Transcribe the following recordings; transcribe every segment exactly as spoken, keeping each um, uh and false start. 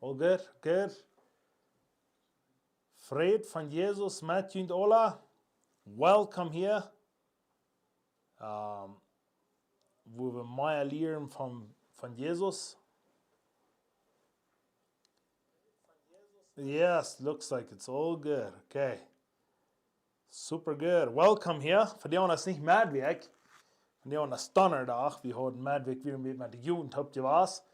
All good, good. Fräd von Jesus met junt aula. Welcome hia. Um, wua wie mea lieren von, von Jesus. Yes, looks like it's all good. Okay. Super good. Welcome hia. Vondoag es nich Medwäakj. Vondoag es Donnadach. Wie hauden Medwäakj wada met, met de Jugend toop jewast.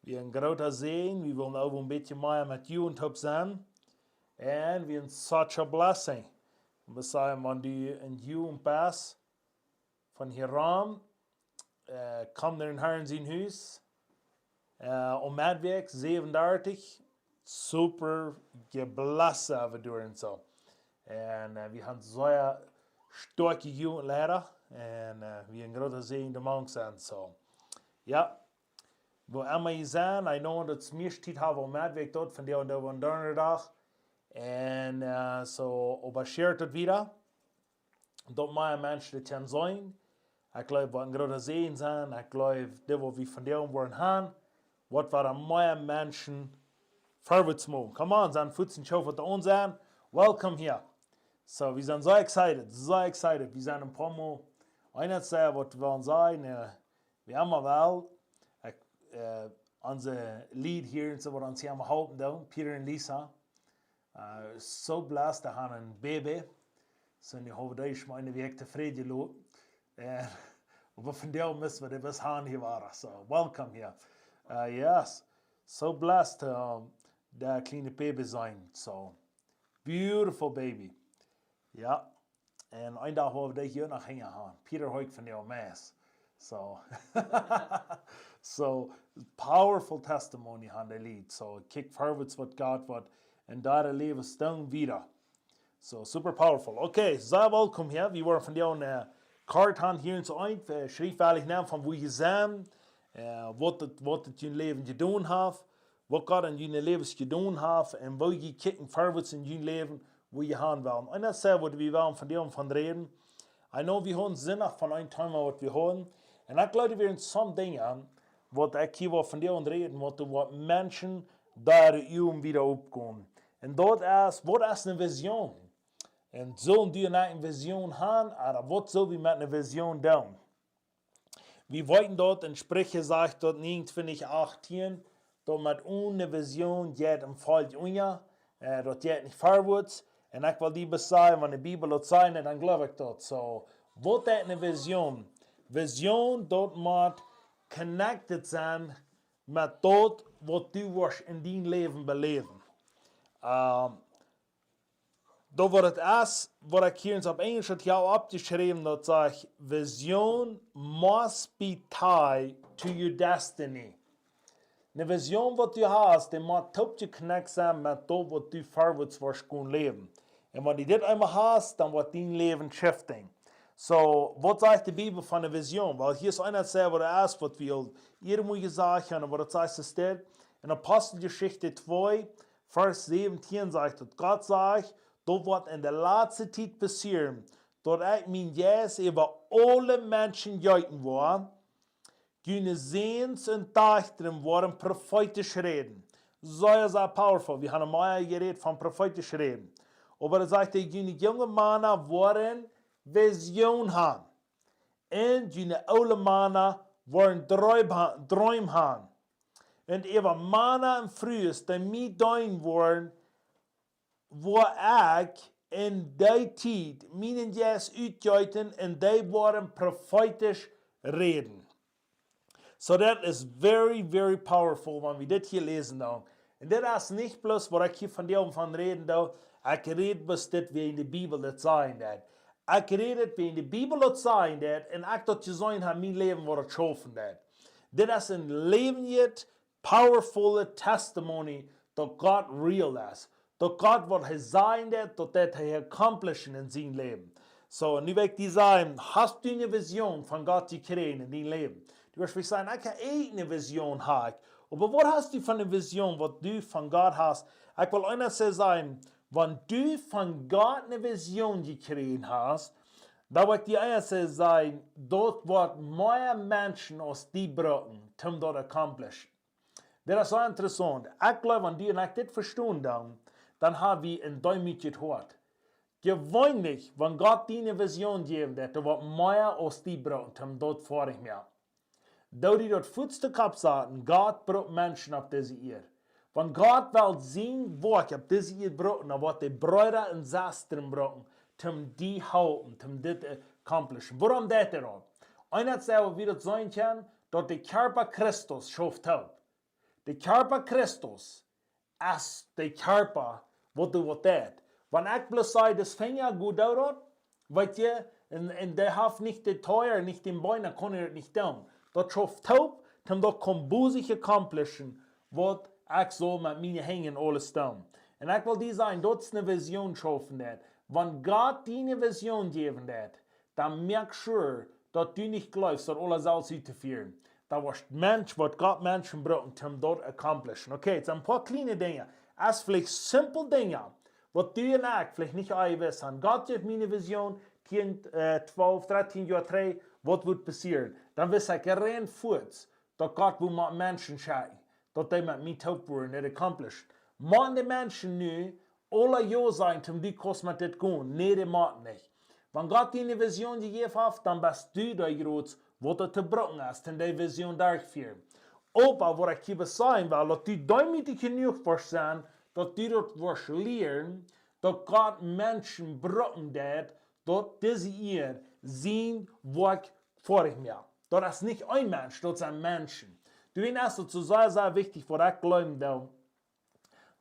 Wia een groota Säajen. Wie wellen uk een bät mea met Jugend toop sennen. And wia such a blessing. Un wie sajen, wan du en Jugend best, von hia aun, äh, komm no dän Harn sien Hus. Äh, om Medwäakj, säwen dartich, super jeblesst wie doa un soo. Un, äh, wie haben sea stoakje Jugendleida. Un, äh, wia een groota Säajen doa mank sennen, soo. Jo, wua emma jie sent, I know daut jie mea Tiet haben om Medwäakj doa, vondoag un doa aun Donnadach. Un, äh, soo, oba share daut wada. Daut mea Menschen dit kjennen seenen. Ekj jleew, waut een groota Säajen sennen. Ekj jleew, dit waut wie vondoag woaren haben, woat wada mea Menschen verwoats moaken. Come on, sent Futzen Show waut doa aun sent. Welcome hia. So, wie sent soo excited, soo excited. Wie sent een poa mol, eena säd, waut wie wellen sajen, äh, wie haben wel, ekj, äh, onse Lead hia un soo, waut ons hia aum halpen doonen, Peter un Lisa. Äh, soo blesst, dee haben een Baby. Soo, nu hab ekj dee mol eene Wäakj tofräd jeloten. Un, oba vondoag mott wie dee bloos haben hia wada. So, welcome hia. Äh, yes. Soo blesst, ähm, daut kjliene Baby sennen. So, beautiful baby. Jo. Un een Dach woa wie dee hia noch hinjen haben. Peter huat von de Mass. So, so, powerful testimony haben dee Lead. So, kjikj verwoats waut Gott woat en dien Läwen doonen wada. So, super powerful. Okay, sea welcome hia. Wie woaren vondoag een, äh, Kaart haben hia en soo eent. Äh, schriew wellich Nomen von wua jie sent, äh, waut daut, waut daut en jun Läwen jedonen haft, waut Gott en jun Läwen jedonen haft un wua jie kjikjen verwoats en jun Läwen, wua jie haben wellen. Un daut es, äh, waut wie wellen vondoag von räden. I know, wie haben Sindach von een Thema waut wie haben. Un ekj jleew, doa wieren some Dinja, waut ekj hia woa vondoag von räden, waut doa waut Menschen doa äare Uagen wada oppkomen. Un daut es, waut es eene Vision? Un sellen wie eene Vision haben, ooda waut sell wie met eene Vision doonen? Wie weeten daut, en Spricha sajcht daut, näajen un twintich achtieen, daut met one Vision jeit een Volkj unja, äh, daut jeit nich verwoats. Un ekj well die bloos sajen, wan de Bibel daut sajcht, dan jleew ekj daut. So, waut es eene Vision? Vision, daut mott connected sennen met daut, waut du woascht en dien Läwen beläwen. Ähm, Daut waut et es, waut ekj hia ieescht opp Enjlisch haud hia oppjeschräwen, daut sajcht, "Vision must be tied to your destiny." Eene Vision waut du hast, dee mott toop jeknett sennen met daut waut du verwoats woascht gonen läwen. Un wan du dit eemol hast, dan woat dien Läwen shifting. So, waut sajcht de Bibel von eene Vision? Well, hia es eent, daut sajcht, waut et es, waut wie aul ieescht mol jesajcht haben, waut et sajcht, es dit. En Aposteljeschicht twee, Varsch säwentieen sajcht daut, Gott sajcht, daut woat en de latste Tiet passieren, daut ekj mienen Jeist äwa aule Menschen jeeten woa, june Säns un Dajchta woaren profeetisch räden. Sea, sea powerful. Wie haben mol jerät von profeetisch räden. Oba daut sajcht, daut june junge Mana woaren Vision haben. Un june oole Mana woaren Dreem ha-, Dreem haben. Un äwa Mana un Frues, dee mie deenen woaren, woa ekj en dee Tiet mienen Jeist utjeeten un dee woaren profeetisch räden. So that is very, very powerful, wan wie dit hia läsen dan. Un dit es nich bloos waut ekj hia vondoag von räden doo. Ekj räd bloos dit wäajen de Bibel daut sajen deit. Ekj räd dit wäajen de Bibel daut sajen deit un ekj daut jeseenen hab en mien Läwen waut daut schaufen deit. Dit es een läwendjet, powerful testimony daut Gott real es. Daut Gott waut hee sajen deit, daut deit hee accomplishen en sien Läwen. So, nu well ekj die sajen, hast du eene Vision von Gott jekjräajen en dien Läwen? Du woascht veleicht sajen, ekj hab eene Vision, hab ekj. Oba waut hast du von eene Vision, waut du von Gott hast? Ekj well eent sajen, wan du von Gott eene Vision jekjräajen hast, dan well ekj die eent sajen, daut woat mea Menschen aus die brucken, om daut accomplish. Dit es soo interessaunt. Ekj jleew, wan du un ekj dit vestonen doonen, dan ha wie een deemootjet Hoat. Jeweenlich, wan Gott die eene Vision jäwen deit, daut woat mea aus die brucken, om daut foadich to moaken. Doo die daut fuats to Kopp saten, Gott brukt Menschen opp dise Ieed. Wan Gott well sien Woakj opp dise Ieed brucken, dan woat hee Breeda un Sestren brucken, om die halpen, om dit to accomplishen. Wuarom deit hee daut? Eent es, woo wie daut seenen kjennen, daut de Kjarpa Christus schauft toop. De Kjarpa Christus es de Kjarpa, waut doa waut deit. Wan ekj bloos saj, dis Finja, go doo daut, weet jie, un, un dee haft nich de Tooa, nich de Been, dan kaun hee daut nich doonen. Daut schauft toop, om daut kaun bosich accomplishen, waut ekj saul met miene Henj aules doonen. Un ekj well die sajen, daut es eene Vision schaufen deit. Wan Gott die eene Vision jäwen deit, dan moak sure, daut du nich jleefst, daut aules selfst uttofieren. Dan woascht Mensch, woat Gott Menschen brucken, om daut accomplishen. Okay, et sent een poa kjliene Dinja. Es veleicht simple Dinja, waut du un ekj veleicht nich aul wisten. Gott jeft mie eene Vision, tieen, äh, twalf, dartieen Joa trigj, waut woat passieren. Dan wist ekj rein fuats, daut Gott woat mie Menschen schekjen, daut dee met mie toop woaren, daut accomplishen. Mau de Menschen nu, aula jo sajen, om die kost met dit gonen, nä, dee mott nich. Wan Gott die eene Vision jejäft haft, dan best du dee jrod, waut daut to brucken es, om dee Vision derchtofieren. Oba waut ekj hia sajen well, daut du deemootich jenuach woascht sennen, daut du daut woascht lieren, daut Gott Menschen brucken deit, daut dise Ieed sien Woakj foadich moakt. Daut es nich een Mensch, daut sent Menschen. Doawäajen es daut soo sea, sea wichtich, waut ekj jleewen doo,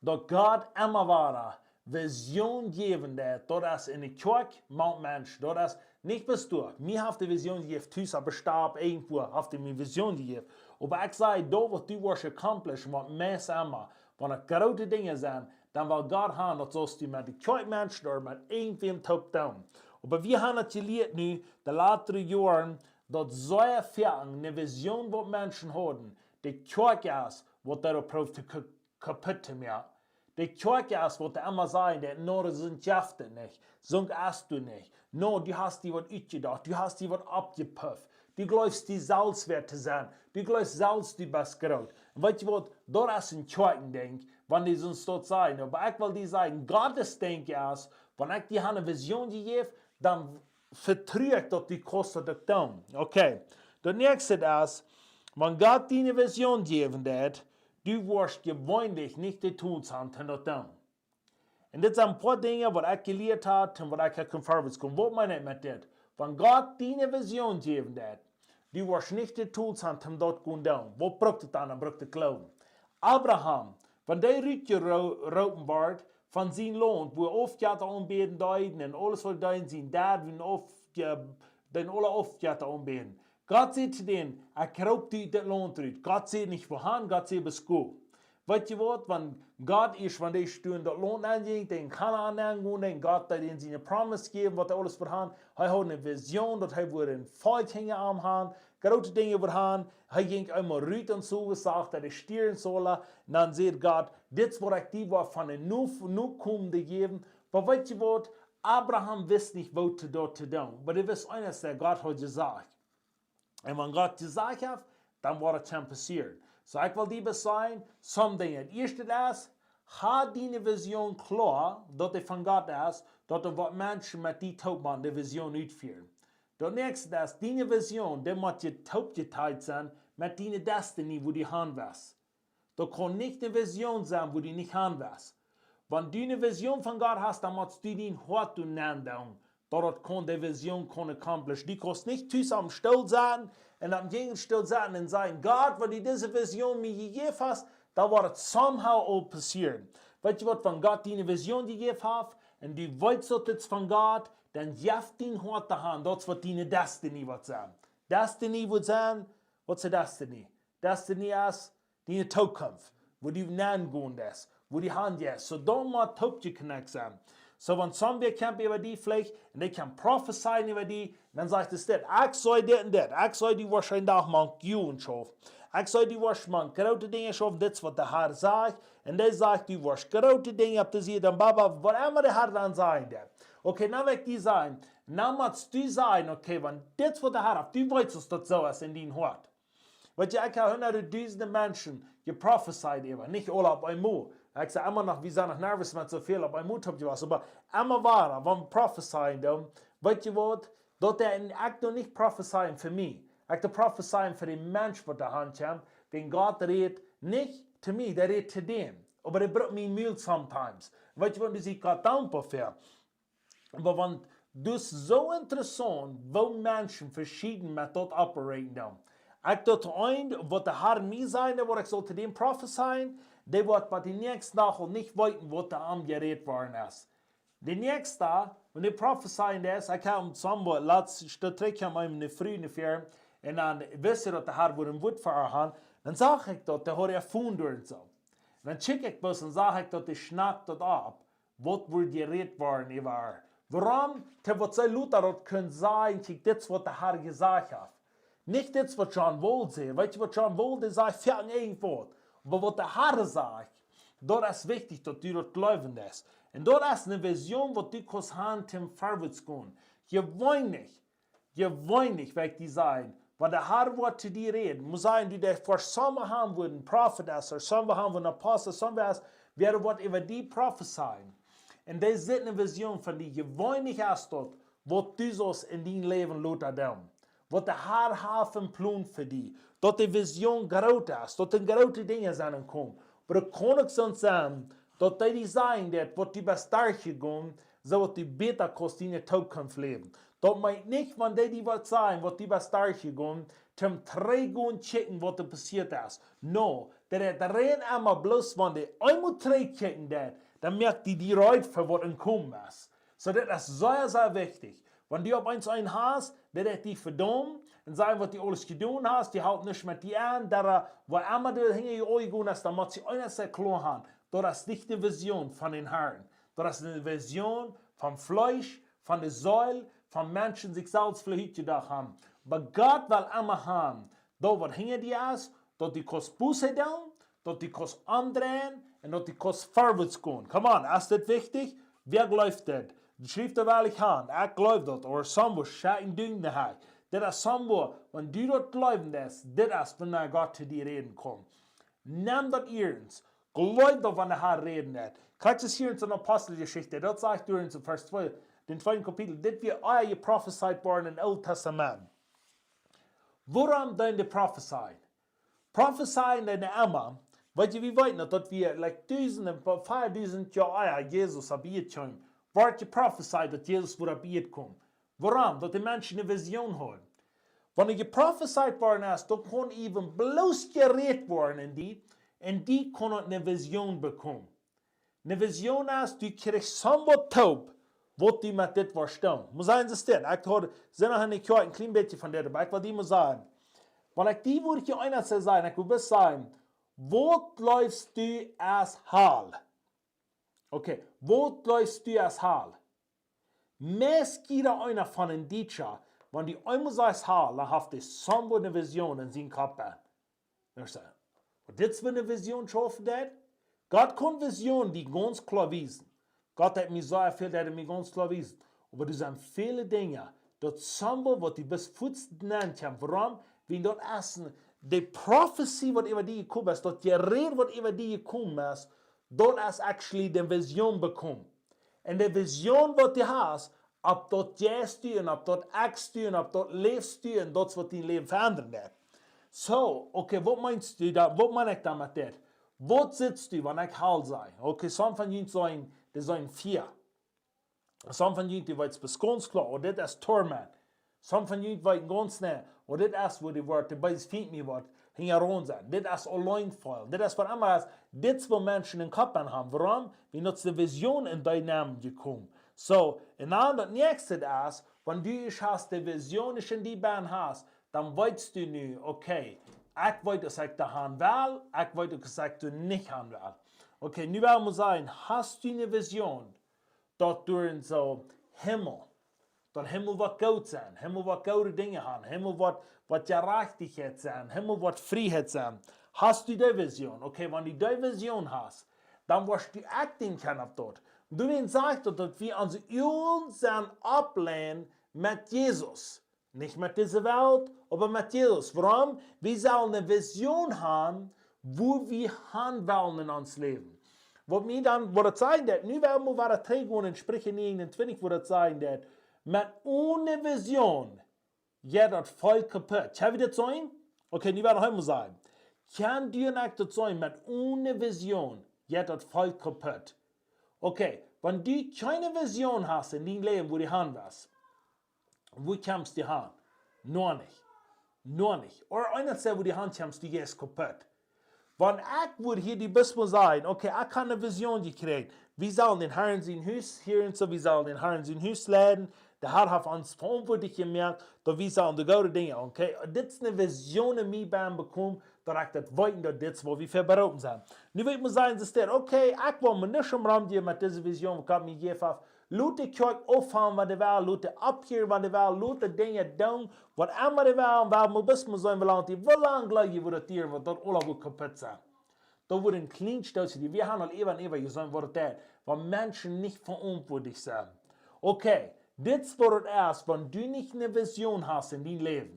daut Gott emma wada Vision jäwen deit, daut es enne Kjoakj, mank Mensch, daut es nich bloos doa. Mie haft hee Vision jejäft, tus opp de Stap, irjentwua haft hee mie Vision jejäft. Oba ekj saj, daut waut du woascht accomplishen, waut meist emma, wan et groote Dinja sent, dan well Gott haben, daut saust du met de Kjoakj Menschen ooda met irjentwäm toop doonen. Oba wie haben daut jelieet nu, de latste Joaren, daut sea väl eene Vision, waut Menschen hauden, de Kjoakj es, waut doaropp proowt to k-, kaputt to moaken. De Kjoakj es, waut dee emma sajen, daut no, daut sent jeft et nich. Soo es daut nich. No, du hast die waut utjedocht, du hast die waut oppjepufft. Du jleefst die selfst wieet to sennen. Du jleefst selfst du best groot. Un weet jie waut, daut es een Kjoakjendinkj, wan dee soo daut sajen. Oba ekj well die sajen, Gott sien Dinkj es, wan ekj die hab eene Vision jejäft, dan vetru ekj daut du kaust daut doonen. Okay. Daut näakjste es, wan Gott die eene Vision jäwen deit, du woascht jeweenlich nich de Tools haben, om daut to doonen. Un dit sent een poa Dinja, waut ekj jelieet hab un waut ekj hab kunnen verwoats komen. Waut meen ekj met dit? Wan Gott die eene Vision jäwen deit, du woascht nich de Tools haben, om daut to doonen. Waut brukt et dan? Dan brukt et Gloowen. Abraham, wan dee rutjeroopen wort von sien Launt, wua Aufjetta aunbäden deeden un aules waut deeden, sien Dad, wua Aufje-, dän aule Aufjetta aunbäden. Gott säd to dän, ekj roop die ut daut Launt rut. Gott säd nich wua han, Gott säd bloos go. Weet jie waut, wan Gott ieescht, wan dee Stund daut Launt aunjinkj, dän Kanaan aungonen, dän Gott, dee dän siene Promise jäwen, waut hee aules wudd haben. Hee haud eene Vision, daut hee wudd een Volkj hinja am haben, groote Dinja wudd haben. Hee jinkj eemol rut un soo, sach dee Stierns aula. Un dan säd Gott, dit es waut ekj die woa von de Nu-, Nokomen jäwen. Oba weet jie waut, Abraham wist nich, waut to daut to doonen. Oba hee wist eent, daut Gott haud jesajcht. Un wan Gott jesajcht haft, dan woat et kjennen passieren. Soo, ekj well die bloos sajen, some Dinja. Daut ieeschte es, hab diene Vision kloa, daut dee von Gott es, daut doa waut Menschen met die toop motten de Vision utfieren. Daut näakjste es, diene Vision, dee mott je toopjeteit sennen met diene Destiny, wua du han west. Daut kaun nich eene Vision sennen, wua du nich han west. Wan du eene Vision von Gott hast, dan motst du dien Hoat doa nenn doonen, daut daut kaun, de Vision kaun accomplish. Du kaust nich tus aum Stool sennen un aum Jinjel Stool sennen un sajen, Gott, wan du dise Vision mie jejäft hast, dan woat et somehow aul passieren. Weet jie waut, wan Gott die eene Vision jejäft haft un du weetst, daut et es von Gott, dan jeff dien Hoat doa han, daut es waut diene Destiny woat sennen. Destiny woat sennen, waut es Destiny? Destiny es diene Tookunft, wua du nenn gonen deist, wua du han jeist. Soo, daut mott toopjeknett sennen. Soo, wan somebody kjemt äwa die veleicht, un dee kaun prophezeien äwa die, dan sajcht et dit, ekj saj dit un dit, ekj saj, du woascht een Dach mank Juden schaufen. Ekj saj, du woascht mank groote Dinja schaufen, dit es waut de Herr sajcht. Un dee sajcht, du woascht groote Dinja opp dise Ieed, dan baba, waut emma de Herr dan sajen deit. Okay, dan well ekj die sajen, dan motst du sajen, okay, wan dit es waut de Herr haft, du weetst, daut daut soo es en dien Hoat. Weet jie, ekj hab hundatdusende Menschen jeprophesied äwa, nich aul opp eemol. Ekj saj emma noch, wie sent noch nervös met soo väl opp eemol toop jewast, oba emma wada, wan wie prophezeien doonen, weetst waut, daut dee, ekj doo nich prophezeien fa mie. Ekj doo prophezeien fa dän Mensch, waut doa han kjemt, wäajen Gott rät nich to mie, dee rät to däm. Oba dee brukt mien Mul sometimes. Weetst waut, dee sie Gott dankboa fa. Oba wan, daut es soo interessaunt, woo Menschen veschieden met daut operaten doonen. Ekj doo eent, waut de Har mie säd, waut ekj sull to däm prophezeien, dee woat bie dän näakjsten Dach aul nich weeten, waut doa aum jerät worden es. De näakjste, wan dee prophezeien es, ekj hab somewhere, latst Stoot trigj, ekj hab eene Fru en de Fäa, un dan wist ekj, daut de Har wudd een Wuat fa äa han, dan sach ekj daut, dee haud äa Phone doa un soo. Un dan check ekj bloos un sach ekj, daut dee schnackt daut opp, waut wudd jerät worden äwa äa. Wuarom? Daut waut see lota daut kunn sajen, kjikj, dit es, waut de Har jesajcht haft. Nich dit, waut John Wall säd. Weetst waut John Wall, dee säd, foaken irjent waut. Oba waut de Har sajcht, daut es wichtich, daut du daut jleewen deist. Un daut es eene Vision, waut du kaust han, toom verwoats gonen. Jeweenlich, jeweenlich, woa ekj die sajen, wan de Har woat to die räden, mott sennen, du, dee fa somebody han wudd een Profeet es, ooda somebody han wudd een Apostel, somebody es, wäa woat äwa die prophezeien. Un dee sitt eene Vision von die, jeweenlich es daut, waut du saust en dien Läwen lota doonen. Waut de Har haft een Plon fa die. Daut de Vision groot es, daut doa groote Dinja sent aum komen. Oba daut kaun uk soo sennen, daut dee die sajen, daut waut du best derchjegonen, soo daut du bäta kaust en de Tookunft läwen. Daut meent nich, wan dee die waut sajen, waut du best derchjegonen, toom trigj gonen checken, waut doa passieet es. No, daut rät emma bloos, wan dee eemol trigj checken deit, dan moakt dee die reed fa waut aum komen es. Soo, daut es sea, sea wichtich. Wan du opp eemol eenen hast, dee deit die vedaumen un sajen, waut du aules jedonen hast, dee halpt nuscht met die aun, daut, woo emma du hinja die Uagen jegonen es, dan mott see eent sea kloa han. Daut es nich de Vision von dän Harn. Daut es eene Vision vom Fleesch, von de Seel, von Menschen sikj selfst veleicht jedocht han. Oba Gott well emma han, daut waut hinja die es, daut du kaust Buße doonen, daut du kaust omdreien un daut du kaust verwoats gonen. Come on, es dit wichtich? Wäa jleeft dit? De Schreft well ekj han, ekj jleew daut, ooda somebody, schekj een Dinj no mie. Dit es somebody, wan du daut jleewen deist, dit es, wan Gott to die räden kaun. Nem daut iernst. Jleew daut, wan de Har räden deit. Kjikj hia en de Aposteljeschicht, daut sajcht doa en Varsch twee, dän tweeden Kapitel, dit wia ea jeprophezeit worden em Oolen Tastament. Wuarom dan de Prophezeien? Prophezeien deeden emma, weetst du, wie weeten daut, daut wia, like, dusend, een poa, veadusend Joa ea Jesus opp Ieed kjeem, wort jeprophezeit, daut Jesus wudd opp Ieed komen. Wuarom? Daut de Menschen eene Vision hauden. Wan jeprophezeit worden es, dan kaun even bloos jerät worden en die, un die kaun eene Vision bekomen. Eene Vision es, du kjrichst somewhat toop, waut du met dit woascht doonen. Mott sennen, see steit. Ekj hab, sie noch en de Kjoakj een kjlien bät von dit, oba ekj well die mol sajen. Wan ekj die wudd hia eena sajen, ekj wudd bloos sajen, waut jleefst du es Hal? Okay, waut jleefst du es Hal? Meist jieda eena von ons Dietsche, wan du eemol sajchst Hal, dan haft dee somewhat eene Vision en sienen Kopp aun. Dan sajcht hee, waut dit fa eene Vision schaufen deit? Gott kaun Vision die gaunz kloa wiesen. Gott haft mie soo väl, daut hee mie gaunz kloa wiest. Oba doa sent väle Dinja, daut somewhat, waut du best fuaz nenn kjemt. Wuarom? Wiels daut es een, de Prophezie, waut äwa die jekomen es, daut Jerät, waut äwa die jekomen es, daut es actually de Vision bekomen. Un de Vision, waut du hast, opp daut jeist du un opp daut akjtst du un opp daut läfst du un daut es, waut dien Läwen veendren woat. Soo, okay, waut meenst du dan, waut meen ekj dan met dit? Waut sitst du, wan ekj Hal saj? Okay, some von junt sent, dee sent Fia. Some von junt, dee weeten best gaunz kloa, oh, dit es torment. Some von junt weeten gaunz nä, oh, dit es, woo dee woat, de Beese finjt mie waut, hinjaraun sennen. Dit es auleen faulen. Dit es waut emma es, dit es, waut Menschen em Kopp aun haben. Wuarom? Wiels daut de Vision en dee Namen jekomen. Soo, un dan daut näakjste es, wan du ieescht hast de Vision ieescht en die bennen hast, dan weetst du nu, okay, ekj weet, waut ekj doa han well, ekj weet, waut ekj doa nich han well. Okay, nu well wie sajen, hast du eene Vision, daut du en soo Himmel, daut Himmel woat goot sennen, Himmel woat goode Dinja haben, Himmel woat, woat Jerajchtichkjeit sennen, Himmel woat Frieheit sennen. Hast du dee Vision? Okay, wan du dee Vision hast, dan woascht du acting kjennen opp daut. Du, wäajen sajcht daut, daut wie onse Uagen sellen oppleiden met Jesus. Nich met dise Welt, oba met Jesus. Wuarom? Wie sellen eene Vision haben, wua wie han wellen en ons Läwen. Waut mie dan, waut daut sajen deit, nu well wie wada trigj gonen en Spricha näajen un twintich, waut daut sajen deit, met oone Vision jeit daut Volkj kaput. Kjenn wie daut seenen? Okay, nu well wie noch eemol sajen. Kjenn du un ekj daut seenen, met oone Vision jeit daut Volkj kaput. Okay, wan du kjeene Vision hast en dien Läwen, wua du han west, wua kjemst du han? Noch nich. Noch nich. Ooda eena sajcht, wua du han kjemst, du jeist kaput. Wan ekj wudd hia die Bispo sajen, okay, ekj hab eene Vision jekjräajen. Wie sellen dän Harn sien Hus hia un soo, wie sellen dän Harn sien Hus leiden. De Har haft ons veauntwuatlich jemoakt, daut wie sellen de goode Dinja, okay? Dit es eene Vision en mie bennen bekomen, daut ekj daut weet, daut dit es, wua wie fa beroopen sent. Nu well ekj mau sajen, es dit, okay, ekj well mie nich omromjäwen met dise Vision, waut Gott mie jejäft haft. Lot de Kjoakj oppfaulen, wan dee well, lot dee opphieren, wan dee well, lot dee Dinja doonen, waut emma dee well, un well mau bloos mau seenen, woo lang dee, woo lang jleew jie, wudd daut dieren, waut daut aula wudd kaput sennen. Daut wudd een kjlien Stootje, dee wie haben aul äwa un äwa jeseenen, waut daut deit, wan Menschen nich veauntwuatlich sent. Okay, dit es waut daut es, wan du nich eene Vision hast en dien Läwen.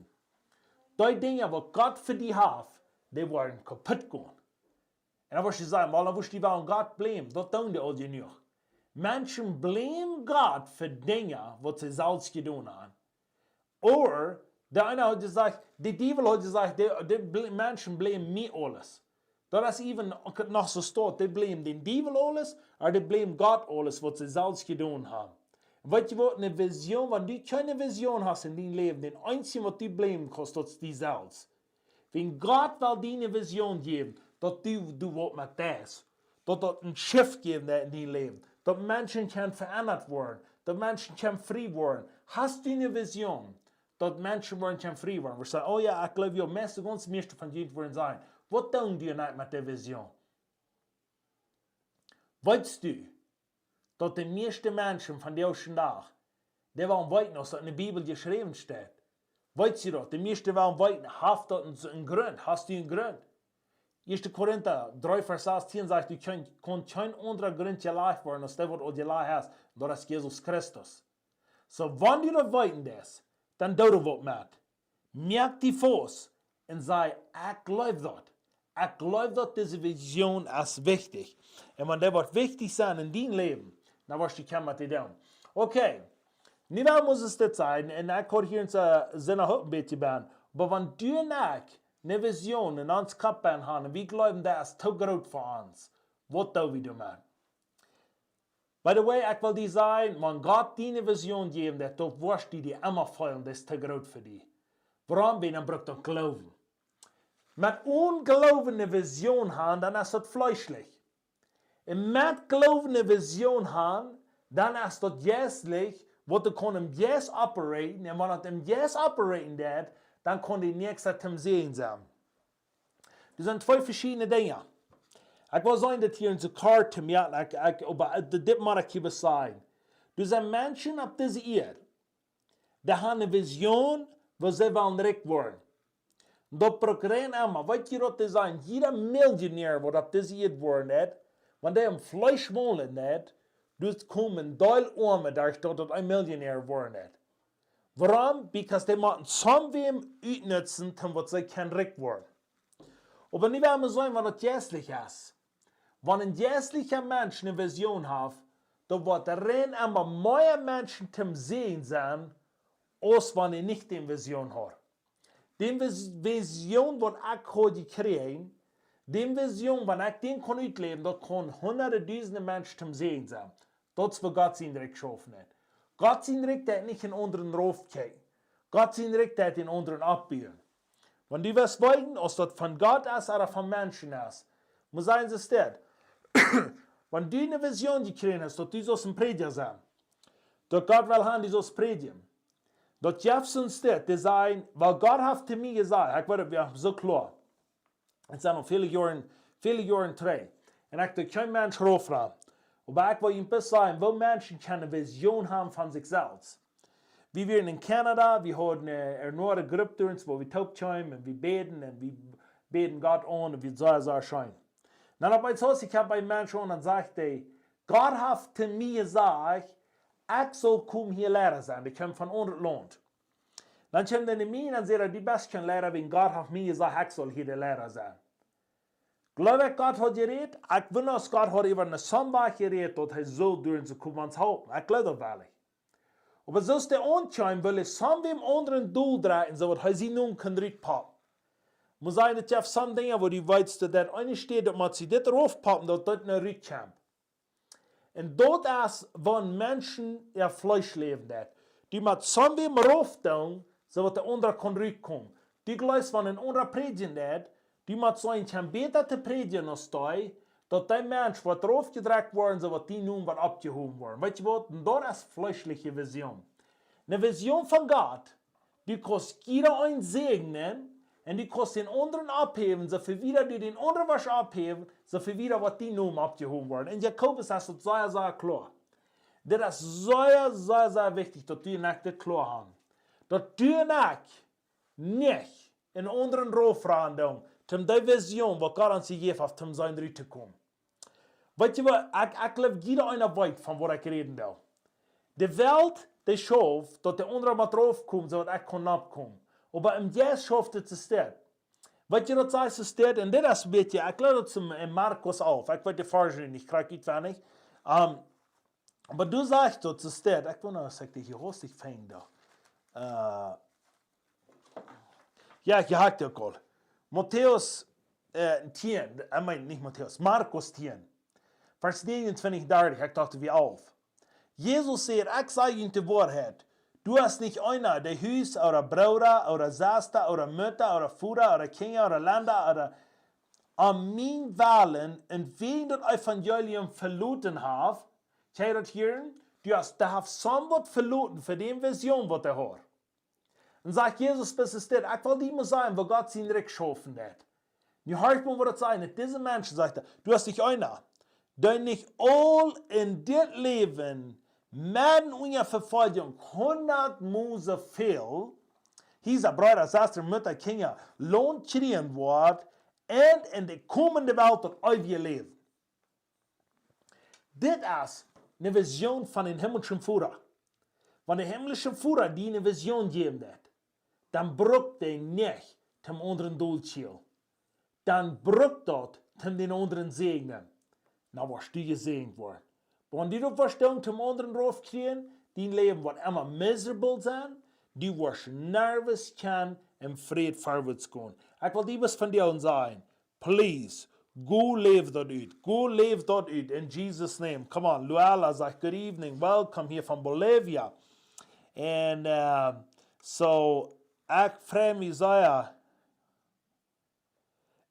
Dee Dinja, waut Gott fa die haft, dee woaren kaput gonen. Un dan woascht du sajen, well, dan woascht du wellen Gott blämen, daut doonen dee aul jenuach. Menschen blämen Gott fa Dinja, waut see selfst jedonen haben. Ooda, de eena haft jesajcht, de Diewel haft jesajcht, de, de bl-, Menschen blämen mie aules. Daut es even noch soo stoakj, dee blämen dän Diewel aules, ooda dee blämen Gott aules, waut see selfst jedonen haben. Un weetst du waut, eene Vision, wan du kjeene Vision hast en dien Läwen, dän eensjen, waut du blämen kaust, daut es die selfst. Wan Gott well die eene Vision jäwen, daut du, du waut met deist, daut daut een Shift jäwen deit en dien Läwen, daut Menschen kjennen veendat woaren, daut Menschen kjennen frie woaren. Hast du eene Vision, daut Menschen woaren kjennen frie woaren? Wie sajen, oh jo, ekj jleew, jo, meist, gaunz mieeschte von junt woaren sajen, waut doonen dee nu met dee Vision? Weetst du, daut de mieeschte Menschen vondoag dän Dach, dee wellen weeten, aus daut en de Bibel jeschräwen steit? Weetst du daut? De mieeschte wellen weeten, haft daut een, een Grunt? Hast du een Grunt? Ieeschte Korinta dree Varsch sastieen sajcht, du kaust, kaust kjeen aundren Grunt jelajcht woaren, aus dee, waut aul jelajcht es, un daut es Jesus Christus. Soo, wan du daut weeten deist, dan doo doa waut met. Moak die faust un saj, ekj jleew daut. Ekj jleew daut dise Vision es wichtich. Un wan dee woat wichtich sennen en dien Läwen, dan woascht du kjennen met die doonen. Okay, nu well wie ons dit sajen, un ekj haud hia en soo, soo een hoop een bät bennen. Oba wan du un ekj eene Vision en ons Kopp haben, un wie jleewen, daut es too groot fa ons, waut doo wie doamet? By the way, ekj well die sajen, wan Gott die eene Vision jäwen deit, dan woascht du die emma feelen, daut es too groot fa die. Wuarom? Wiels dan brukt daut Gloowen. Met Ongloowen eene Vision haben, dan es daut fleeschlich. Un met Gloowen eene Vision haben, dan es daut jeistlich, waut du kaust em Jeist operaten, un wan daut em Jeist operaten deit, dan kaun de Näakjste tom Säajen sennen. Doa sent twee veschiedne Dinja. Ekj well sajen, daut hia en soo kort to moaken, ekj, ekj, oba, äh, dit, dit mott ekj hia sajen. Doa sent Menschen opp dise Ieed, dee haben eene Vision, woo see wellen rikj woaren. Daut brukt rein emma, weetst du, waut dee sajen, jieda Millionär, waut opp dise Ieed woaren deit, wan dee em Fleesch wonen deit, doa komen een Deel Oame, daut daut een Millionär woaren deit. Wuarom? Because dee motten someone utnutzen, tom waut see kjennen rikj woaren. Oba nu well wie seenen, waut daut jeistlich es. Wan een jeistlicha Mensch eene Vision haft, dan woat rein emma mea Menschen tom Säajen sennen, aus wan hee nich dee Vision haud. Dee Vis-, Vision, waut ekj haud jekjräajen, dee Vision, wan ekj dee kunn utläwen, daut kunnen hundade dusende Menschen tom Säajen sennen. Daut es, woo Gott sien Rikj schaufen deit. Gott sien Rikj deit nich een aundren raufkjikjen. Gott sien Rikj deit een aundren oppbuen. Wan du west weeten, aus daut von Gott es ooda von Menschen es, mott sennen, es dit. Wan du eene Vision jekjräajen hast, daut du saust een Prädja sennen, daut Gott well haben, du saust prädjen, daut jeft soone Städ, dee sajen, wiels Gott haft to mie jesajcht, ekj weet et, jo, soo kloa. Et sent aul väle Joaren, väle Joaren trigj. Un ekj doo kjeen Mensch raufranen. Oba ekj well junt bloos sajen, woo Menschen kjennen Vision haben von sikj selfst. Wie wieren en Canada, wie hauden, äh, eene Grupp doa, wua wie toop kjeemen un wie bäden un wie bäden Gott aun un wie, soo, soo scheen. Dan opp eemol, ekj kjeem bie een Mensch aun un dan sajcht hee, Gott haft to mie jesajcht, ekj saul komen hia Liera sennen. Ekj kom von aundret Launt. Dan kjeem hee no mie un dan säd hee, du best kjeen Liera, wiels Gott haft mie jesajcht, ekj saul hia de Liera sennen. Jleew ekj, Gott haud jerät? Ekj wunder, aus Gott haud äwa ne Sambach jerät, daut hee sull doa enn komen ons halpen. Ekj jleew daut werkjlich. Oba soo aus dee aunkjeem, wull hee soo wäm aundren doldrakjen, soo daut hee sien Nomen kunn rutpoppen. Mott sennen, daut jeft soo Dinja, wua du weetst, daut daut eene Städ, daut mott see dit raufpoppen, daut daut no rut kjemt. Un daut es, wan Menschen äa Fleesch läwen deit. Du motst soo wäm raufdoonen, soo daut de aundra kaun rutkomen. Du jleefst, wan een aundra prädjen deit, du motst sennen, kjemt bäta to prädjen aus dee, daut dee Mensch woat raufjedrekjt woaren, soo daut dien Nomen woat oppjehowen woaren. Weetst du waut? Un daut es fleeschliche Vision. Ne Vision von Gott, du kaust jieda een säajnen un du kaust dän aundren opphäwen, soo väl wieda du dän aundren woascht opphäwen, soo väl wieda woat dien Nomen oppjehowen woaren. En Jakobus es daut sea, sea kloa. Dit es sea, sea, sea wichtich, daut du un ekj dit kloa haben. Daut du un ekj nich een aundren raufranen doonen, om dee Vision, waut Gott ons jejäft haft, om sennen ruttokomen. Weetst du waut, ekj, ekj jleew, jieda eena weet, von waut ekj räden well. De Welt, dee schauft, daut de aundra mott raufkomen, soo daut ekj kaun oppkomen. Oba em Jeist schauft et soo stell. Weetst du, daut sajcht soo stell, un dit es een bät, ekj jleew daut es en, en Markus alf, ekj weet de Varsch nich, krakjt utwendich. Ähm, oba doa sajcht daut soo stell, ekj wunder, aus ekj dee hia rutjefungen haud. Äh, jo, ekj haud dee uk aul. Matäus, äh, tieen, ekj meen, nich Matäus, Markus tieen. Varsch näajenuntwintich, dartich, ekj docht, wie alf. Jesus säd: "Ekj saj junt de Woarheit. Du hast nich eena, dee Hus ooda Brooda ooda Sesta ooda Mutta ooda Voda ooda Kjinja ooda Lenda ooda om mienen Wellen un wäajen daut Evangelium veloten haft." Kjenn jie daut hieren? Du hast, dee haft soo waut veloten fa dee Vision, waut hee haud. Un sajcht Jesus, best du stell, ekj well die mol sajen, woo Gott sien Rikj schaufen deit. Nu horcht mol, waut daut sajcht, daut dise Menschen, sajcht hee, du hast nich eena, dee nich aul en dit Läwen met unja Vefoljunk hundat Mol soo väl, hia sent Breeda, Sestren, Mutta, Kjinja, Launt kjrieen woat, un en de komende Welt daut eewje Läwen. Dit es ne Vision von dän himmelschen Voda. Wan de himlische Voda die ne Vision jäwen deit, dan brukt dee nich toom aundren dolkjielen. Dan brukt daut toom dän aundren säajnen. Dan woascht du jesäajent woaren. Oba wan du daut woascht doonen toom aundren raufkjrieen, dien Läwen woat emma miserable sennen, du woascht nirjent kjennen en Fräd verwoats gonen. Ekj well die waut vondoag sajen. Please, go läw daut ut. Go läw daut ut in Jesus' name. Come on, Luella sajcht, "Good evening, welcome hia von Bolivia." Un, äh, so, ekj frei mie sea.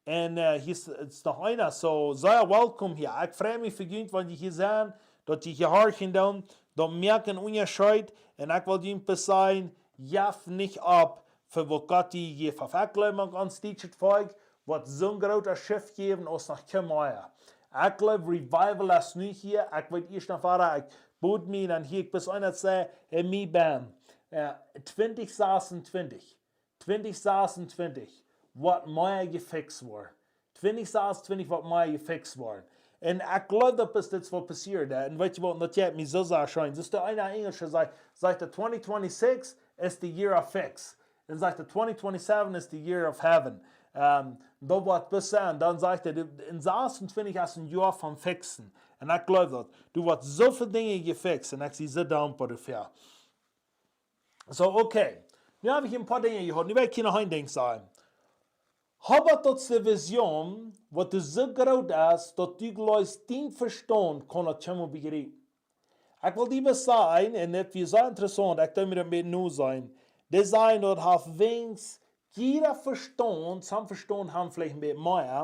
Un, äh, hia es, es noch eena, so, sea welcome hia. Ekj frei mie fa junt, wan jie hia sent, daut jie hia horchen doonen, daut moakt een Unjascheet. Un ekj well junt bloos sajen, jeff nich opp, fa waut Gott die jejäft haft. Ekj jleew, mank ons dietschet Volkj woat soon groota Shift jäwen aus noch kjeenmol. Ekj jleew, Revival es nu hia. Ekj weet ieescht noch wada, ekj bud mie, dan hia ekj bloos eena säd, en mie ben, äh, twintich sasuntwintich. Twintich sasuntwintich woat mea jefixt woaren. Twintich sasuntwintich woat mea jefixt woaren. Un ekj jleew, daut es dit waut passieet, hè. Un weetst du waut, daut jeit mie soo sea scheen. Soo aus de eene Enjelsche sajcht, sajcht hee, "Twenty twenty-six is the year of fix." Un sajcht hee, "Twenty twenty-seven is the year of heaven." Ähm, daut woat bloos sennen. Dan sajcht hee, en sasuntwintich es een Joa von fixen. Un ekj jleew daut. Doa woat soo väl Dinja jefixt. Un ekj sie soo dankboa doafäa. So, okay. Nu hab ekj een poa Dinja jehieet. Nu well ekj hia noch een Dinkj sajen. Hab daut de Vision, waut doa soo groot es, daut du jleefst, dien Vestaunt kaun daut kjeenmol bejriepen. Ekj well die waut sajen, un daut wia sea interessaunt, ekj deed mie daut met nu sajen. Dee sajen, daut haft weens jieda Vestaunt, sommje Vestaunt haben veleicht een bät mea,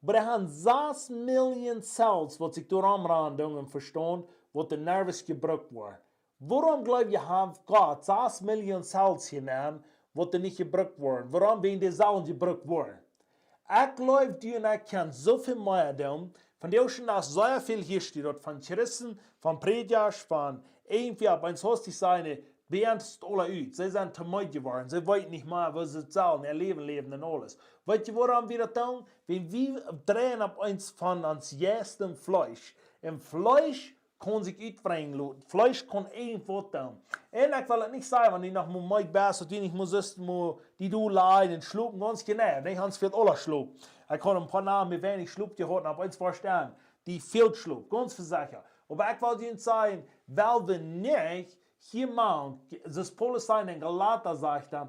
oba dee haben sas Million Cells, waut sikj doa romdreien doonen em Vestaunt, waut doa nirjent jebrukt woaren. Wuarom jleew jie, haft Gott sas Million Cells hia nenn, waut doa nich jebrukt woaren? Wuarom? Wäajen dee sellen jebrukt woaren. Ekj jleew, du un ekj kjennen soo väl mea doonen. Von dee Ocean es sea väl hia steit, daut von Christen, von Prädjasch, von irjentwäa opp eent hastich sajen, bie ons es aula ut. See sent too meed jeworden. See weeten nich mea, woo see sellen äa Läwen läwen un aules. Weetst du, wuarom wie daut doonen? Wan wie dreien opp eent von ons Jeist un Fleesch. Un Fleesch kaun sikj utbrinjen loten. Fleesch kaun irjentwaut doonen. Un ekj well daut nich sajen, wan du noch mau meed best, daut du nich mott, sest mott die doa lajen un schlopen, gaunz jeneiw, nich? Ons fält aula Schlop. Ekj haud een poa Doag mea weinich Schlop jehaut un opp eemol vestonen, die fält Schlop, gaunz secha. Oba ekj well die sajen, well wie nich, hia mau, soo aus Paulus sajcht en Galata, sajcht hee,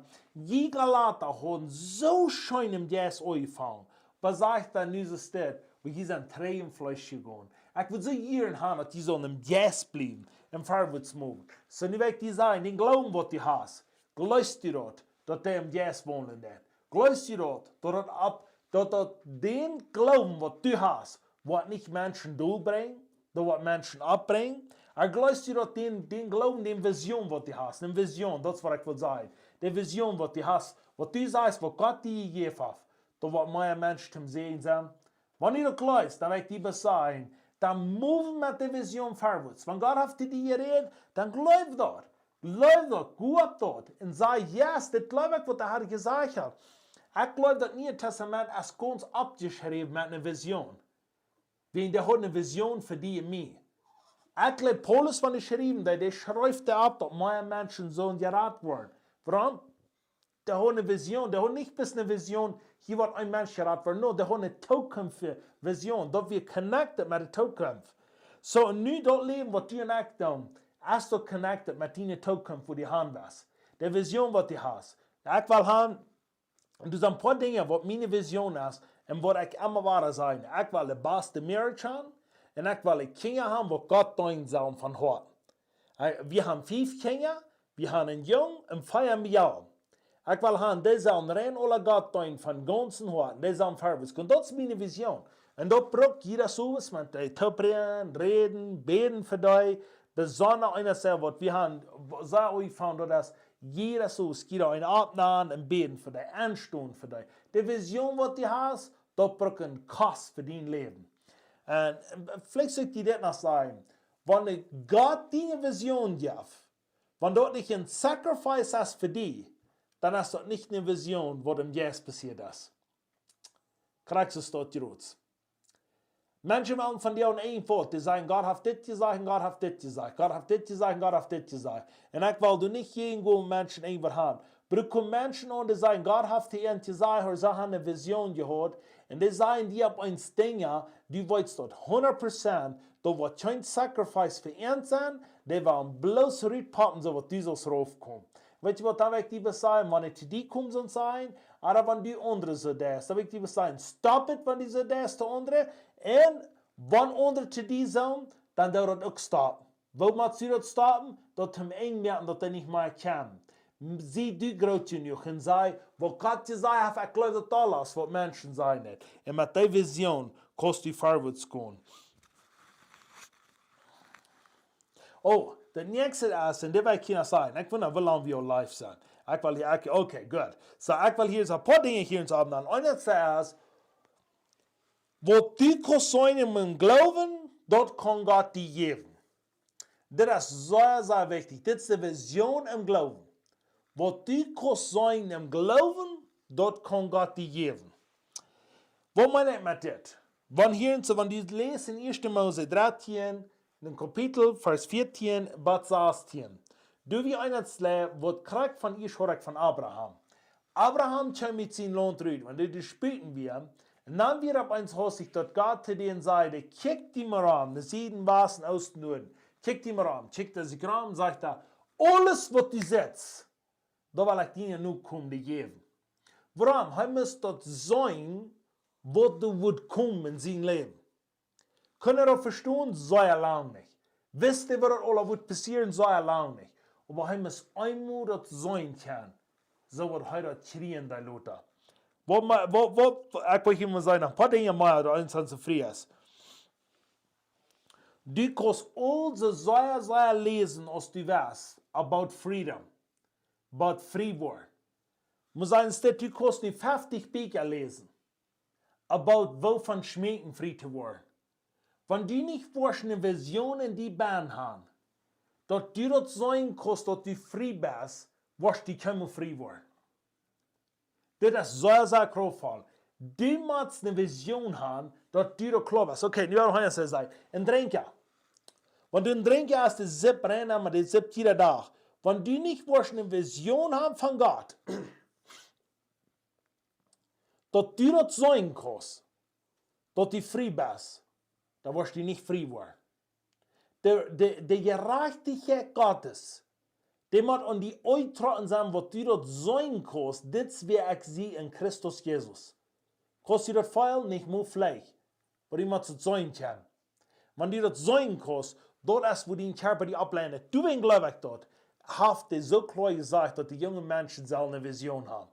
jie Galata hauden soo scheen em Jeist aunjefongen, oba sajcht hee nu, soo steit, oba jie sent trigj em Fleesch jegonen. Ekj wudd soo jieren haben, daut jie sullen em Jeist bliewen un verwoats moaken. Soo, nu well ekj die sajen, dän Gloowen, waut du hast, jleefst du daut, daut dee em Jeist wonen deit? Jleefst du daut, daut daut opp, daut daut dän Gloowen, waut du hast, woat nich Menschen dombrinjen, daut woat Menschen oppbrinjen? Oba jleefst du daut dän, dän Gloowen, dän Vision, waut du hast, eene Vision, daut es, waut ekj well sajen, dee Vision, waut du hast, waut du sajchst, waut Gott die jejäft haft, daut woat mea Menschen toom Säajen sennen? Wan du daut jleefst, dan well ekj die waut sajen, dan move met de Vision verwoats. Wan Gott haft die jerät, dan jleew daut. Jleew daut, go opp daut. Un saj: Yes, dit jleew ekj, waut de Herr jesajcht haft. Ekj jleew, daut Niee Tastament es gaunz oppjeschräwen met eene Vision. Wiels dee haud eene Vision fa die un mie. Ekj jleew, Paulus, wan hee schreef, dee, dee schreef daut opp, daut mea Menschen sullen jerat woaren. Wuarom? Dee haud eene Vision, dee haud nich bloos eene Vision, hia woat een Mensch jerat woaren. No, dee haud eene Tookunftsvision, daut wia connected met de Tookunft. Soo, nu daut Läwen, waut du un ekj doonen, es daut connected met diene Tookunft, wua du han west. De Vision, waut du hast. Ekj well han, un doa sent een poa Dinja, waut miene Vision es, un waut ekj emma wada saj. Ekj well de baste Marriage han, un ekj well de Kjinja han, waut Gott deenen sellen von Hoaten. Hee, wie han fief Kjinja, wie han een Jung un fief Mejal. Ekj well han, dee sellen rein aula Gott deenen von gaunzem Hoat, dee sellen verwoats gonen. Daut es miene Vision. Un daut brukt jieda Sowes met dee toopräden, räden, bäden fa dee. Besonda eena es, waut wie han, saj ekj von, daut es jieda Sowes, jieda eena oppnämen un bäden fa dee, enstonen fa dee. De Vision, waut du hast, daut brukt een Kost fa dien Läwen. Un, un veleicht sull ekj die dit noch sajen. Wan Gott die eene Vision jeft, wan daut nich een sacrifice es fa die, dan es daut nich eene Vision, waut em Jeist passieet es. Krakjt soo es daut jrots. Menschen wellen von die aun een Wort, dee sajen: Gott haft dit jesajcht, Gott haft dit jesajcht, Gott haft dit jesajcht, Gott haft dit jesajcht. Un ekj well doa nich jäajen gonen, Menschen irjentwaut han. Oba doa komen Menschen aun, dee sajen: Gott haft die irjentwaut jesajcht, ooda see han eene Vision jehaut. Un dee sajen die opp eemol Dinja, du weetst daut hundat Prozent, daut woat kjeen sacrifice fa an sennen, dee wellen bloos rutpoppen, soo waut du sust raufkomen. Weetst du waut, dan well ekj die waut sajen, wan ekj to die kom, soo sajen, ooda wan du aundre soo deist, dan well ekj die waut sajen, stop et, wan du soo deist to aundre, un wan aundre to die sent, dan doo daut uk stoppen. Woo motst du daut stoppen? Daut am enj moaken, daut hee nich mea kaun. Sie du groot jenuach un saj: Waut Gott jesajcht haft, ekj jleew daut aules, waut Menschen sajen nich. Un met dee Vision kaust du verwoats gonen. Oh, daut näakjste es, un dit well ekj hia sajen, ekj weet nich, woo lang wie aul live sent. Ekj well hia, ekj, okay, good. Soo, ekj well hia soo een poa Dinja hia ons oppnämen. Un daut es, waut du kaust seenen em Gloowen, daut kaun Gott die jäwen. Dit es sea, sea wichtich. Dit es de Vision em Gloowen. Waut du kaust seenen em Gloowen, daut kaun Gott die jäwen. Waut meen ekj met dit? Wan hia en soo, wan du läst en Ieeschte Mose dartieen, en Kapitel, Varsch vieetieen bat sastieen, doa wia eena, waut krakjt von ieescht hieed ekj von Abraham. Abraham kjeem ut sien Launt rut, wan dee doa sputen wia, un dan wia opp eemol hastich, daut Gott to dän säd: Kjikj die mol om, no Sieden, Wasten, Oosten, Nuaden. Kjikj die mol om, kjikjt hee sikj om, sajcht hee: Aules, waut du sitst, daut well ekj diene Nokomen jäwen. Wuarom? Hee must daut seenen, waut doa wudd komen en sien Läwen. Kunn hee daut vestonen? Sea lang nich. Wist hee, waut daut aula wudd passieren? Sea lang nich. Oba hee must eemol daut seenen kjennen, soo waut hee daut kjrieen deed lota. Waut, waut, waut, ekj well hia mol sajen, een poa Dinja mea, daut eent aun soo frie es. Du kaust aul soo sea, sea läsen aus du west, about freedom, about frie woaren. Mott sennen, daut du kaust nu feftich Bieekja läsen, about woo von Schmäakjen frie to woaren. Wan du nich woascht eene Vision en die bennen han, daut du daut seenen kaust, daut du frie best, woascht du kjeenmol frie woaren. Dit es sea, sea kraftvoll. Du motst eene Vision han, daut du daut kloa best. Okay, nu hab ekj sajen. Un Drinkja. Wan du een Drinkja hast, de Sip rein, mau de Sip jieda Dach. Wan du nich woascht eene Vision haben von Gott, daut du daut seenen kaust, daut du frie best, dan woascht du nich frie woaren. De, de, de Jerajchtichkjeit Gottes, dee mott aun die utjegoten sennen, waut du daut seenen kaust, dit es wäa ekj sie en Christus Jesus. Kaust du daut feelen? Nich mau veleicht. Oba du motst daut seenen kjennen. Wan du daut seenen kaust, daut es wua dien Kjarpa die oppleent. Du, wan jleew ekj daut, haft hee soo kloa jesajcht, daut de junge Menschen sellen eene Vision haben.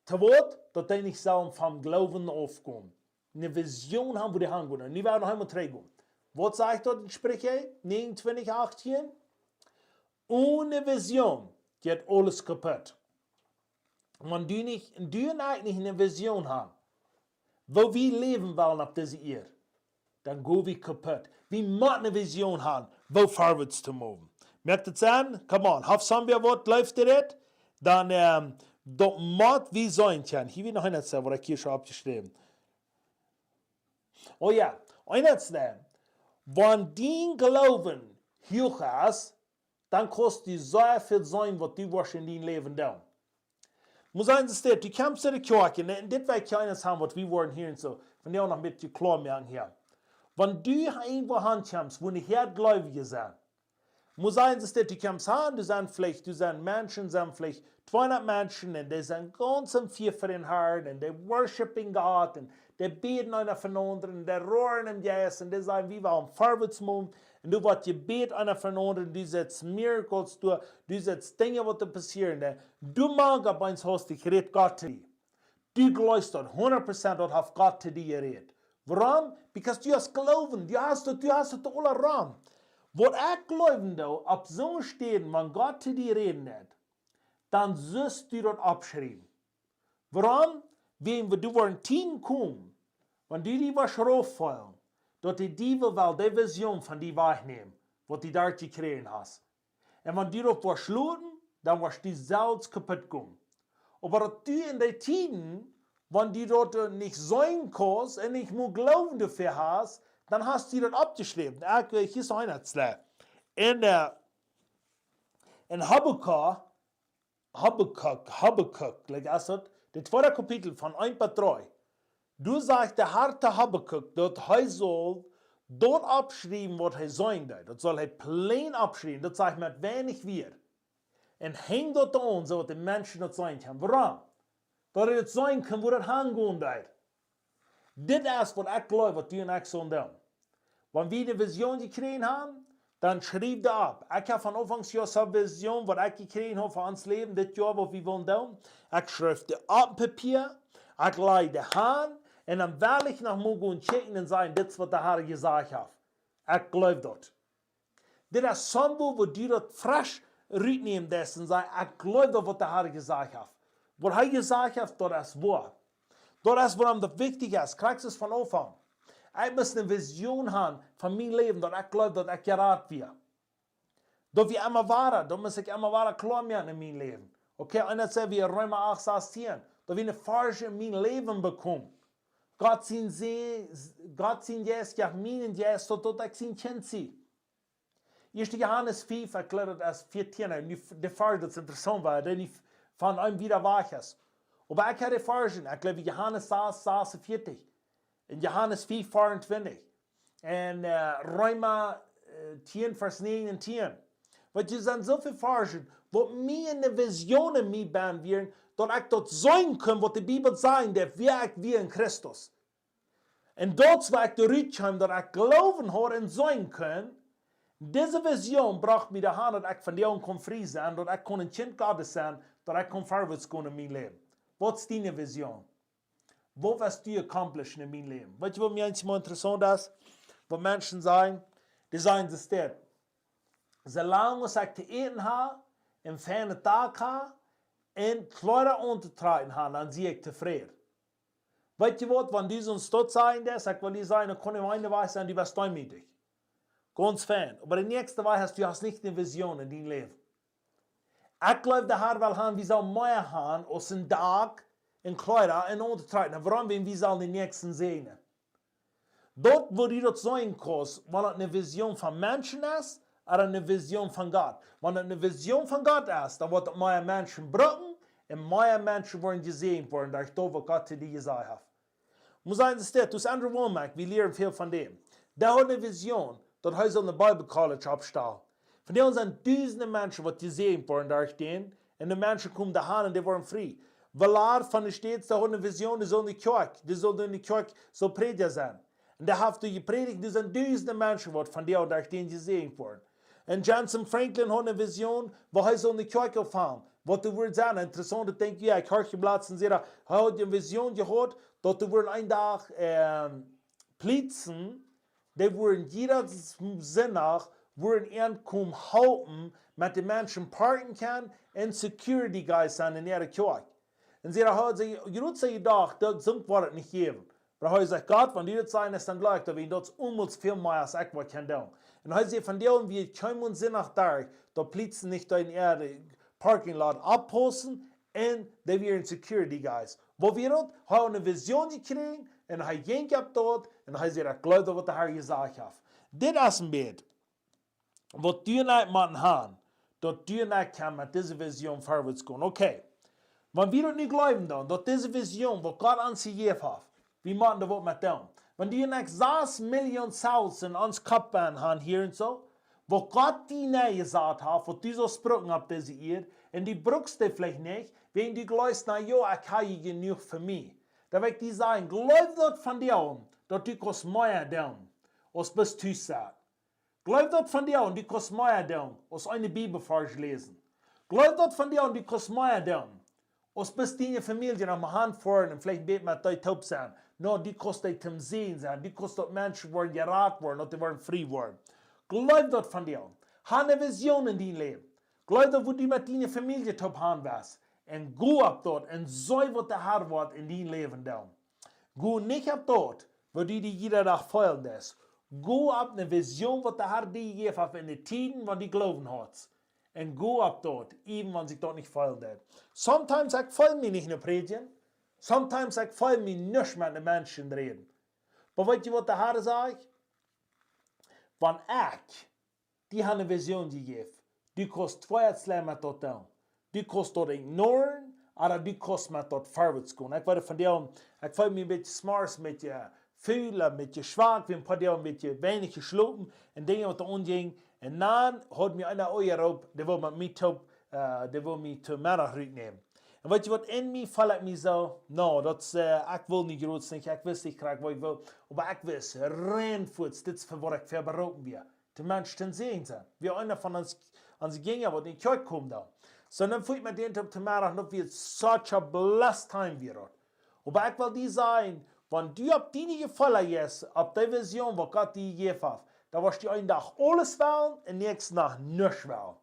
Too waut? Daut dee nich sellen vom Gloowen aufkomen. Eene Vision haben, wua dee hangonen. Un nu woa wie noch eemol trigjgonen. Waut sajcht daut en Spricha näajenuntwintich achtieen? One Vision jeit aules kaput. Wan du nich, du un ekj nich eene Vision haben, woo wie läwen wellen opp dise Ieed, dan go wie kaput. Wie motten eene Vision haben, woo forwards to moven. Moakt daut Senn? Come on. Haft somebody waut, jleeft dit? Dan, ähm, daut mott wie seenen kjennen. Hia wea noch eent, waut ekj hia schon oppjeschräwen. Oh jo, eent, wan dien Gloowen huach es, dan kaust du sea väl seenen, waut du woascht en dien Läwen doonen. Mott sennen, es dit, du kjemst en de Kjoakj, un dit woa ekj eent haben, waut wie woaren hia un soo, wan dee uk noch een bät kloa moaken hia. Wan du irjentwua han kjemst, wua nich Gleewje sent, mott sennen, es dit, du kjemst han, du sent veleicht, du sent Menschen, sent veleicht tweehundat Menschen, un dee sent gaunz em Fia fa dän Harn, un dee worshipen Gott, un dee bäden eena fa dän aundren, un dee roaren em Jeist, un dee sajen, wie wellen forwards moven, un du woascht jebäden eena fa dän aundren, du sitst Miracles derch, du sitst Dinja, waut doa passieren, un du moakst opp eemol haustich, rät Gott to die. Du jleefst daut hundat Prozent, daut haft Gott to die jerät. Wuarom? Because du hast Gloowen, du hast daut, du hast daut aula rom. Waut ekj jleewen doo, opp soone Städen, wan Gott to die räden deit, dan sust du daut oppschriewen. Wuarom? Wäajen, wan du woascht Tieden komen, wan du die woascht rauffeelen, daut de Diewel well de Vision von die wajchnämen, waut du doa jekjräajen hast. Un wan du daut woascht loten, dan woascht du selfst kaput gonen. Oba daut du en de Tieden, wan du daut, äh, nich seenen kaust un nich mau Gloowen doafäa hast, dan hast du daut oppjeschräwen. Ekj, äh, hia es noch eent, äh, en, äh, en Habakuk, Habakuk, Habakuk, like, es daut, de tweede Kapitel von eent bat dree. Doa sajcht de Har to Habakuk, daut hee saul daut oppschriewen, waut hee seenen deed. Daut saul hee plain oppschriewen, daut sajcht met weinich Wieed. Un henj daut aun, soo daut de Menschen daut seenen kjennen. Wuarom? Daut hee daut seenen kaun, wua daut hangonen deit. Dit es waut ekj jleew, waut du un ekj sellen doonen. Wan wie eene Vision jekjräajen haben, dan schriew dee opp. Ekj hab von Aunfank Joa soone Vision, waut ekj jekjräajen hab fa ons Läwen, dit Joa, waut wie wellen doonen. Ekj schreef dee opp een Papia, ekj laj dee han, un dan well ekj noch mol gonen checken un sajen, dit es waut de Har jesajcht haft. Ekj jleew daut. Dit es soont, wua du daut fresch rutnämen deist un sajchst, ekj jleew daut, waut de Har jesajcht haft. Waut hee jesajcht haft, daut es woa. Daut es, wuarom daut wichtich es. Krakjt soo aus von Aunfank. Ekj mott eene Vision haben von mien Läwen, daut ekj jleew, daut ekj jerat wia. Daut wia emma wada, daut mott ekj emma wada kloa moaken en mien Läwen. Okay, un daut sent wie Reema acht, sastien. Daut wie eene Forschung en mien Läwen bekomen. Gott sien See-, Gott sien Jeist, jo, mienen Jeist, soo daut ekj sien Kjint sie. Ieeschte Johanes fief, ekj jleew daut es vieetieen, un nu f-, de Varsch, daut es interessaunt, wiels dee nich von eenem wieda wajch es. Oba ekj hab de Varsch, ekj jleew Johanes sas, sasuntveatich, un Johanes fief, veeauntwintich, un, äh, Reema, äh, tieen, Varsch näajen un tieen. Wiels doa sent soo väl Varsch, waut mie enne Vision en mie benn wieren, daut ekj daut seenen kunn, waut de Bibel sajcht, daut wäa ekj wia en Christus. Un daut es wua ekj doa rutkjeem, daut ekj Gloowen haud un seenen kunn. Dise Vision brocht mie doahan, daut ekj von dee aun kunn frie sennen, daut ekj kunn een Kjint Gottes sennen, daut ekj kunn vorwoats gonen en mien Läwen. Waut es diene Vision? Waut west du accomplishen en mien Läwen? Weetst du, waut mie eensmol interessaunt es? Waut Menschen sajen, dee sajen, see steit. Soo lang aus ekj to äten hab, een feinet Dak hab, un Kjleeda auntotrakjen hab, dan sie ekj tofräd. Weetst du waut, wan du soo een Stoot sajen deist, ekj well die sajen, dan kaun ekj eene Wäaj sajen, du best deemootich. Gaunz fein. Oba de näakjste Wäaj es, du hast nich de Vision en dien Läwen. Ekj jleew, de Har well haben, wie sellen mea haben aus een Dak, un Kjleeda un auntotrakjen. Un wuarom? Wiels wie sellen dän Näakjsten säajnen. Daut, woo du daut seenen kaust, wan daut eene Vision von Menschen es, ooda eene Vision von Gott. Wan daut eene Vision von Gott es, dan woat daut mea Menschen brucken un mea Menschen woaren jesäajent woaren derch daut, waut Gott to die jesajcht haft. Mott sennen, es dit, dus Andrew Wommack, wie lieren väl von däm. Dee haud eene Vision, daut hee sull een Bible College oppstalen. Vondoag sent dusende Menschen, waut jesäajent woaren derch dän, un de Menschen komen doahan un dee woaren frie. Willard von de States, dee haud eene Vision, dee sull enne Kjoakj, dee sull enne Kjoakj, sull Prädja sennen. Un dee haft doa jeprädicht, doa sent dusende Menschen, waut vondoag derch dän jesäajent woaren. Un Jentezen Franklin haud eene Vision, woo hee sull enne Kjoakj aunfangen. Waut doa wudd sennen, interessaunt, ekj denkj, jo, ekj horch em latsten Sindach, hee haud eene Vision jehaut, daut doa wudden een Dach, ähm, Polizisten, dee wudden jieda Sindach, wudden an komen halpen, met de Menschen parken kjennen un security guys sennen en äare Kjoakj. Un see haud sikj, jrod see jedocht, daut, soo woat daut nich jäwen. Oba hee säd: "Gott, wan du daut sajchst, dan jleew ekj daut, wiels daut es aulmols väl mea aus ekj waut kaun doonen." Un hee säd: "Vondoag, wie komen Sindach derch, daut Polizisten nich doa en äa Parking Lot oppaussen un dee wieren security guys." Woo wia daut? Hee haud eene Vision jekjräajen un hee jinkj opp daut un hee säd: "Ekj jleew daut, waut de Herr jesajcht haft." Dit es een bät waut du un ekj motten haben, daut du un ekj kjennen met dise Vision verwoats gonen. Okay, wan wie daut nu jleewen dan, daut dise Vision, waut Gott ons jejäft haft, wie motten doa waut met doonen. Wan du un ekj sas Million Cells en ons Kopp haben hia un soo, waut Gott die nenjesat haft, waut du soo sproaken opp dise Ieed, un du brukst dee veleicht nich, wäajen du jleefst, na jo, ekj hab je jenuach fa mie. Dan well ekj die sajen, jleew daut vondoag, daut du kaust mea doonen, aus bloos tus sennen. Jleew daut vondoag, du kaust mea doonen, aus een Bibelvarsch läsen. Jleew daut vondoag, du kaust mea doonen, aus bloos diene Famielje no Hus foaren un veleicht bät met dee toop sennen. No, du kaust dee toom Säajen sennen, du kaust daut Menschen woaren jerat woaren, daut dee woaren frie woaren. Jleew daut vondoag. Hab eene Vision en dien Läwen. Jleew daut, woo du met diene Famielje toop han woascht. Un go opp daut un see, waut de Herr woat en dien Läwen doonen. Go nich opp daut, waut du die jieda Dach feelen deist. Go opp eene Vision, waut de Herr die jejäft haft en de Tieden, wan du Gloowen haudst. Un go opp daut, even wan sikj daut nich feelen deed. Sometimes ekj feel mie nich no prädjen. Sometimes ekj feel mie nich met de Menschen räden. Oba weetst du, waut de Herr sajcht? Wan ekj die hab eene Vision jejäft, du kaust twee Dinja met daut doonen. Du kaust daut ignoren, ooda du kaust met daut verwoats gonen. Ekj weet vondoag, ekj feel mie een bät smoorns, een bät, äh, ful, een bät schwak, wie haben een poa Doag een bät weinich jeschlopen un Dinja, waut doa aunjinjen. Un dan haud mie eena aunjeroopt, dee wull met mie toop, äh, dee wull mie to Meddach rutnämen. Un weetst du waut, en mie feel ekj mie soo, no, daut, äh, ekj wull nich groot sennen, ekj wist nich krakjt, waut ekj wull, oba ekj wist, rein fuaz, dit es fa waut ekj fa beroopen wia. De Menschen to säajnen sennen. Wia eena von ons, onse Kjinja, waut enne Kjoakj kjeem dan. Soo, dan fua ekj met dän toop to Meddach, daut wia such a blessed time wia daut. Oba ekj well die sajen, wan du opp diene Jefeelen jeist, opp dee Vision, waut Gott die jejäft haft, dan woascht du eenen Dach aules wellen un näakjsten Dach nuscht wellen.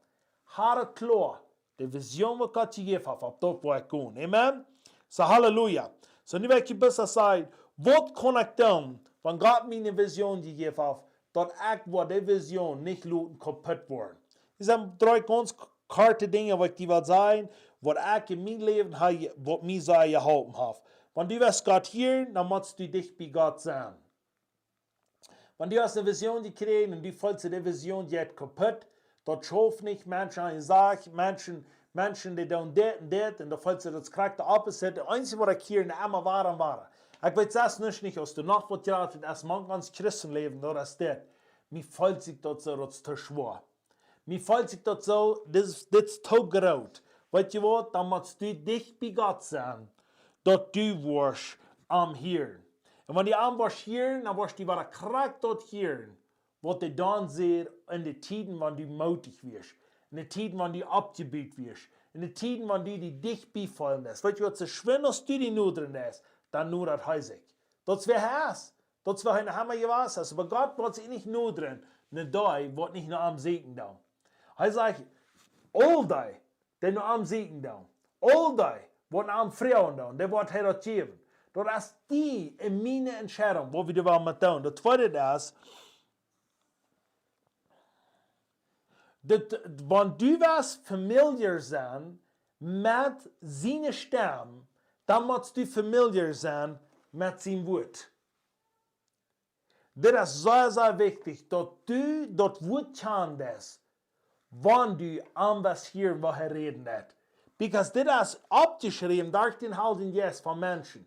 Hab daut kloa, de Vision, waut Gott jejäft haft, opp daut woa ekj gonen. Amen? Soo, Halleluja. Soo, nu well ekj die bloos sajen, waut kaun ekj doonen, wan Gott mie eene Vision jejäft haft, daut ekj woa dee Vision nich loten kaputt woaren? Dit sent dree gaunz k-, korte Dinja, waut ekj die well sajen, waut ekj en mien Läwen hab, waut mie sea jeholpen haft. Wan du woascht Gott hieren, dan motst du dicht bie Gott sennen. Wan du hast eene Vision jekjräajen un du feelst, dee Vision jeit kaputt, daut schauft nich, Menschen haben jesajcht, Menschen, Menschen, dee doonen dit un dit, un dan feelst du, daut es krakjt de opposite. Daut eensje, waut ekj hia en de Emma woare un woare. Ekj weet selfst nich, aus du noch waut jerat hast, aus mank ons Christenläwen, daut es dit. Mie felt sikj daut soo, daut es too schwoa. Mie felt sikj daut soo, dit es, dit es too groot. Weetst du waut, dan motst du dicht bie Gott sennen, daut du woascht am hieren. Un wan du am woascht hieren, dan woascht du wada krakjt daut hieren, waut hee dan säd en de Tieden, wan du moodich wieescht, en de Tieden, wan du oppjebut wieescht, en de Tieden, wan du die dicht bie felen deist. Weetst du waut, soo schwind aus du die nodren deist, dan nodat hee sikj. Daut es wäa hee es. Daut es wäa hee emma jewast es. Oba Gott woat sikj nich nodren no dee, waut nich no am sieekjen doonen. Hee sajcht, aul dee, dee no am sieekjen doonen, aul dee, waut no am froagen doonen, dee woat hee daut jäwen. Daut es diene un miene Entscheidunk, waut wie doa wellen met doonen. Daut tweede es, daut, wan du woascht familiar sennen met siene Stemm, dan motst du familiar sennen met sien Wuat. Dit es sea, sea wichtich, daut du daut Wuat kjanen deist, wan du aundasch hieren, waut hee räden deit. Because dit es oppjeschräwen derch dän Heiljen Jeist von Menschen.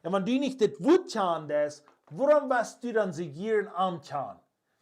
Un wan du nich dit Wuat kjanen deist, wuarom woascht du dan soo jieren am kjanen?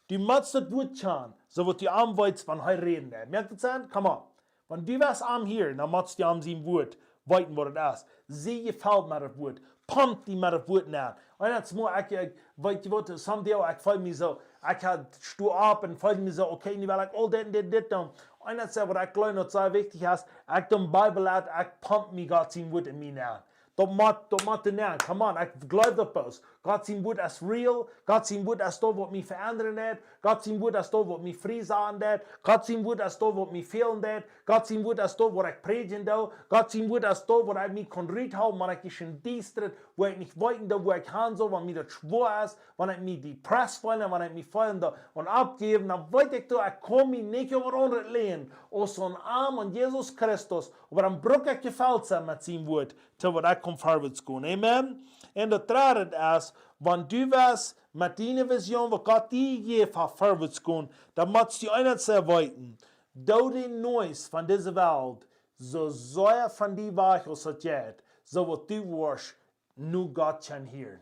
Du motst daut Wuat kjanen, soo daut du am weetst, wan hee räden deit. Moakt daut Senn? Come on. Wan du woascht am hieren, dan motst du am sien Wuat weeten, waut et es. See jefelt met daut Wuat. Pomp die met daut Wuat aun. Un daut es mau, ekj, ekj, weetst du waut, someday, ekj feel mie soo, ekj ha, sto opp un feel mie soo, okay, nu well ekj aul dit un dit, dit doonen. Un daut es waut ekj jleew, daut sea wichtich es, ekj doo Bibel ut, ekj pomp mie Gott sien Wuat en mie aun. Daut mott, daut mott doa nenn. Come on, ekj jleew daut bloos. Gott sien Wuat es real. Gott sien Wuat es daut, waut mie veendren deit. Gott sien Wuat es daut, waut mie frie sajen deit. Gott sien Wuat es daut, waut mie fälen deit. Gott sien Wuat es daut, waut ekj prädjen doo. Gott sien Wuat es daut, waut ekj mie kaun ruthoolen, wan ekj en diestret, wua ekj nich weeten doo, wua ekj gonen saul, wan mie daut schwoa es, wan ekj mie depressed feel, wan ekj mie feel doo, wan oppjäwen, dan weet ekj daut, ekj kaun mie nich opp waut aundret länen, aus aun am, aun Jesus Christus, oba dan bruck ekj jefelt sennen met sien Wuat, to waut ekj kaun verwoats gonen. Amen. Un daut dredde es, wan du woascht met diene Vision, waut Gott die jejäft haft, verwoats gonen, dan motst du eent weeten. Doo de Noise von dise Welt soo sea von die wajch aus daut jeit, soo daut du woascht no Gott kjennen hieren.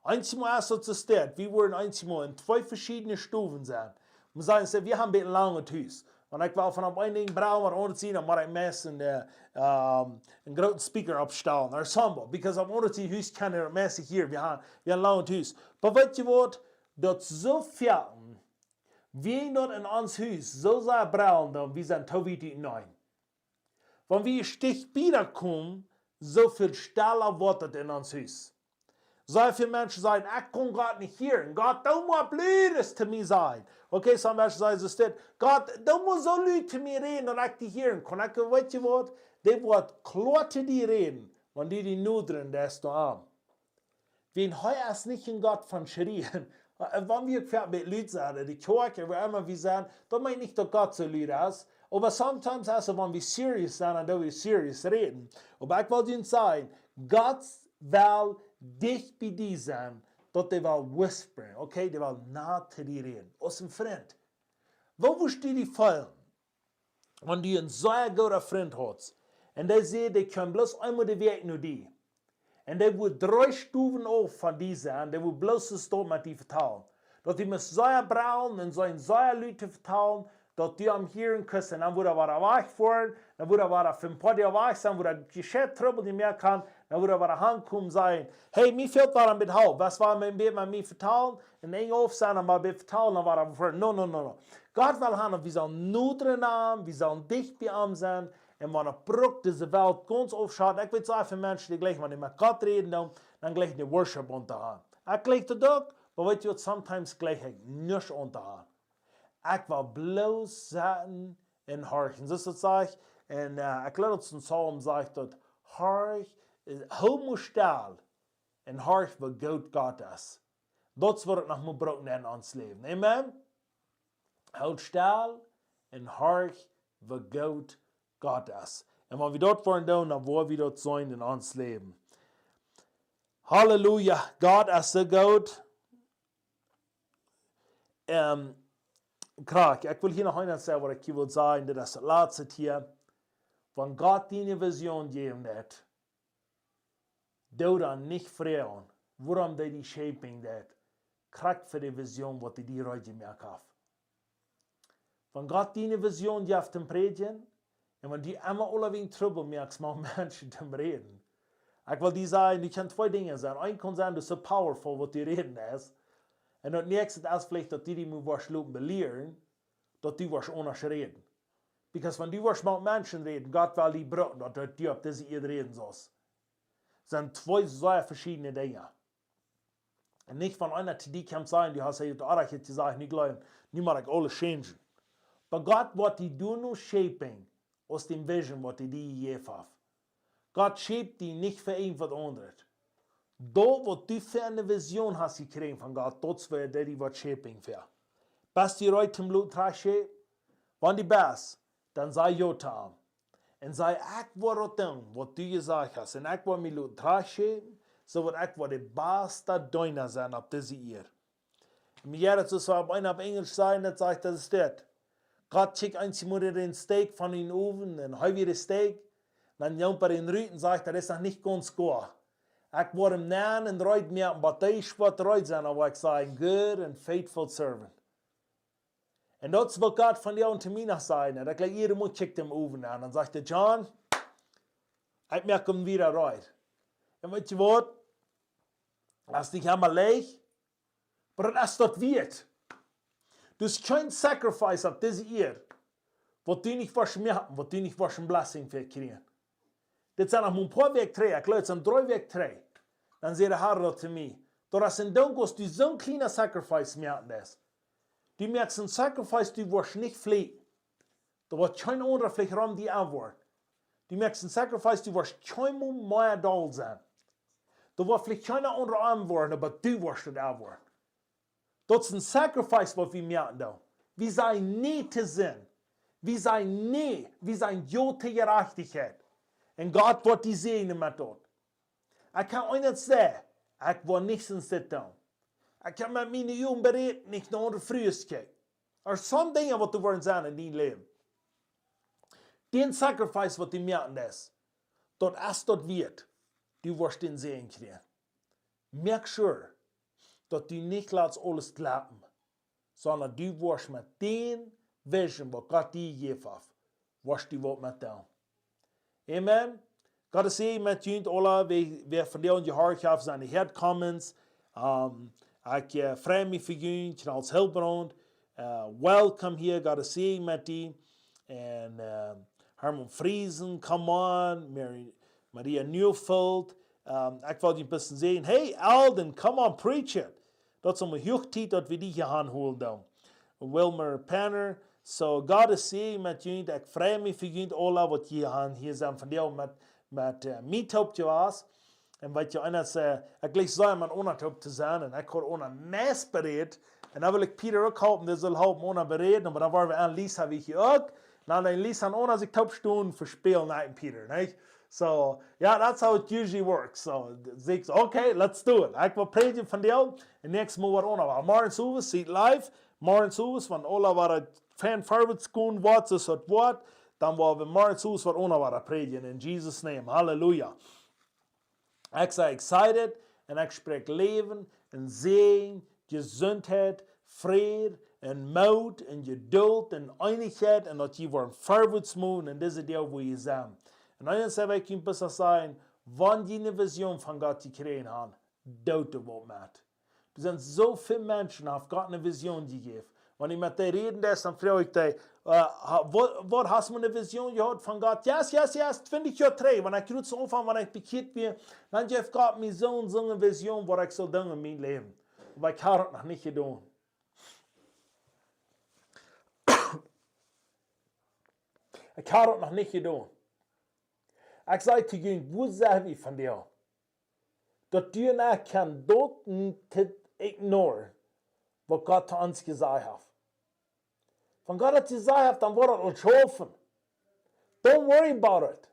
Eenjemol es daut soo stell, wie woaren eenjemol en twee veschiedne Stowen sennen. Wie sajen, see, wie haben een bät langet Hus. Wan ekj well von opp een Dinkj brucken, waut aundasch sennen, dan mott ekj meist een, äh, ähm, een grooten Speaker oppstalen, or something, because opp aundre Sied Hus kaun ekj meist hia, wie haben, wie haben een langet Hus. Oba weetst du waut? Daut soo väl, wie daut en ons Hus, soo sea brucken, dan wie sent too wiet utenaunda. Wan wie een Stich wieda komen, soo väl stella woat et en ons Hus. Sea väl Menschen sajen, ekj kaun Gott nich hieren. Gott, doo mau lud to mie sennen. Okay, some Menschen sajen, soo stell, Gott, doo mau soo lud to mie räden, daut ekj die hieren kaun. Ekj, weetst du waut? Dee woat kloa to die räden, wan du die nodren deist no am. Wan hee es nich een Gott von schrieen. Wan wie uk fa een bät lud sent, de Kjoakj, wua emma wie sent, daut meent nich, daut Gott soo lud es. Oba sometimes es et, wan wie serious sent, dan doo wie serious räden. Oba ekj well die sajen, Gott well dicht bie die sennen, daut hee well whisperen, okay? Dee well nah to die räden. Aus een Frint. Woo wurscht du die feelen, wan du een sea gooda Frint haudst? Un dee säd, dee kjeem bloos eemol de Wäakj no die. Un dee wudd dree Stowen auf von die sennen, dee wudd bloos soo stoakj met die vetalen. Daut du must sea brucken un sennen sea lud to vetalen, daut du am hieren kaust, un dan wudd hee wada wajchfoaren, dan wudd hee wada fa een poa Doag wajch sennen, wudd hee jescheit Trubbel jemoakt haben, dan wudd hee wada aunkomen sajen, hey, mie fält wada een bät Help, waut well mie een bät met mie vetalen, un een auf sennen, mau een bät vetalen, dan wada wajch. No, no, no, no. Gott well haben, daut wie sellen nodren aun am, wie sellen dicht bie am sennen, un wan et brukt dise Welt gaunz aufschaufen, ekj weet soo väl Menschen, dee jlikjen, wan dee met Gott räden, dan, dan jlikjen dee Worship auntohoolen. Ekj jlikj daut uk, oba weetst du waut, sometimes jlikj ekj nuscht auntohoolen. Ekj well bloos setten un horchen. Soo aus daut sajcht, un, äh, ekj jleew daut een Psalm sajcht daut, horch, äh, hool mau stell un horch woo goot Gott es. Daut es waut et noch mott brucken en ons Läwen. Amen? Hool stell un horch woo goot Gott es. Un wan wie daut woaren doonen, dan woa wie daut seenen en ons Läwen. Halleluja, Gott es soo goot. Ähm, krakjt, ekj well hia noch eent sajen, waut ekj hia well sajen, daut es daut latste hia. Wan Gott die eene Vision jäwen deit, doo dan nich froagen, wuarom dee die shaping deit, krakjt fa de Vision, waut hee die reed jemoakt haft. Wan Gott die eene Vision jeft toom prädjen, un wan du emma aulawäajen Trubbel moakst met Menschen toom räden. Ekj well die sajen, du kaust twee Dinja sennen. Eent kaun sennen, daut es soo powerful, waut du räden deist. Un daut näakjste es veleicht, daut du die mott woascht loten belieren, daut du woascht aundasch räden. Because wan du woascht met Menschen räden, Gott well die brucken, daut, daut du opp dise Ieed räden saust. Sent twee sea veschiedne Dinja. Un nich wan eena to die kjemt sajen, du hast hia daut oajch jesajcht, nu jleew, nu mott ekj aules changen. Oba Gott woat die doonen no shaping, aus dän Vision, waut hee die jejäft haft. Gott shape die nich fa irjent waut aundret. Daut, waut du fa eene Vision hast jekjräajen von Gott, daut es waut hee die woat shaping fa. Best du reed toom loten trajcht shapen? Wan du best, dan saj jo to am. Un saj, ekj woa daut doonen, waut du jesajcht hast. Un ekj woa mie loten trajcht shapen, soo daut ekj woa de baste Deena sennen opp dise Ieed. Mie jeit daut soo aus wan eena opp Enjelsch sajcht, daut sajcht, daut es dit: Gott kjikjt eenjemol dän Steak von dän Owen un hee wia dän Steak. Dan jeit hee rut un sajcht, daut es noch nich gaunz goa. Ekj woa am nämen un reed moaken, bat dee woat reed sennen, dan woa ekj sajen: Good and faithful servant. Un daut es waut Gott vondoag to mie noch sajcht. Daut ekj jleich jieda Morjen kjikj dän Owen aun un sajcht: John, ekj moak am wada reed. Un weetst du waut? Daut es nich emma leicht, oba daut es daut wieet. Daut es kjeen sacrifice opp dise Ieed, waut du nich woascht moaken, waut du nich woascht eene blessing fa kjrieen. Dit sent noch mau een poa Wäakj trigj, ekj jleew, daut sent dree Wäakj trigj. Dan säd de Herr daut to mie: Daut es een Dinkj, aus du soon kjliena sacrifice moaken deist. Du moakst een sacrifice, du woascht nich flieen. Doa woat kjeen aundra veleicht rom die aunwoaren. Du moakst een sacrifice, du woascht kjeenmol mea doll sennen. Doa woat veleicht kjeena aundra aunwoaren, oba du woascht et aunwoaren. Daut es een sacrifice, waut wie moaken doonen. Wie sajen nä to Sind. Wie sajen nä, wie sajen jo to Jerajchtichkjeit. Un Gott woat die säajnen met daut. Ekj kaun eent sajen, ekj woa nich soo sit doonen. Ekj kaun met miene Jugend berät, nich no aundre Frues kjikjen. Doa sent Dinja, waut doa woaren sennen en dien Läwen. Dän sacrifice, waut du moaken deist, daut es daut wieet. Du woascht dän Säajen kjrieen. Moak sure, daut du nich latst aules klappen, sonda du woascht met dän vision, waut Gott die jejäft haft, woascht du waut met doonen. Amen. Gott säajen met junt aula, wäa, wäa vondoag jehorcht haft, sent de head comments. Um, ekj, eh, frei mie fa junt, Kjnals Hildebrand. Eh, welcome hia, Gott säajen met die. Un, eh, Herman Friesen, come on. Mary, Maria Neufeld. Um, ekj well junt een bät sajen: Hey, Alden, come on, preach it. Daut es aulemol huach Tiet, daut wie die hia aunhoolen doonen. Wilmer Penner. So, Gott säajen met junt. Ekj frei mie fa junt aula, waut hia aun, hia sent vondoag met, met, eh, mie toop jewast. Un weetst du, eena es, eh, ekj jlikj soo met Ona toop to sennen. Un ekj haud Ona meist berät. Un dan well ekj Peter uk halpen, dee saul halpen Ona beräden. Oba dan woaren wie aun Lisa, wie hia uk. Na, dan Lisa un Ona sikj toop stonen, vespälen ekj un Peter, nä? So, yeah, that's how it usually works. So, saj ekj: Okay, let's do it. Ekj well prädjen vondoag. Un next Mol woat Ona, oba morjens owes, see it live. Morjens owes, wan aula wada fein verwoats gonen woat, soo aus daut woat, dan woa wie morjens owes woat Ona wada prädjen. In Jesus' name. Hallelujah. Ekj sie excited un ekj spräakj Läwen un Säajen, Jesuntheit, Fräd un Moot un Jedult un Eenichkjeit un daut jie woaren verwoats moven en dise Doag, wua jie sent. Un dan well ekj junt bloos sajen, wan jie eene Vision von Gott jekjräajen haben, doot doa waut met. Doa sent soo väl Menschen, haft Gott eene Vision jejäft. Wan ekj met dee räden deed, dan fruach ekj dee: "Eh, ha-, waut, waut, hast du eene Vision jehaut von Gott?" "Yes, yes, yes, twintich Joa trigj, wan ekj jrods aunfunk, wan ekj bekjieet wia, dan jeef Gott mie soon, soone Vision, waut ekj sull doonen en mien Läwen. Oba ekj hab daut noch nich jedonen. Ekj hab daut noch nich jedonen." Ekj saj to junt, woo sent wie vondoag? Daut du un ekj kjennen daut nich ignoren, waut Gott to ons jesajcht haft. Wan Gott daut jesajcht haft, dan woat daut uk schaufen. Don't worry about it.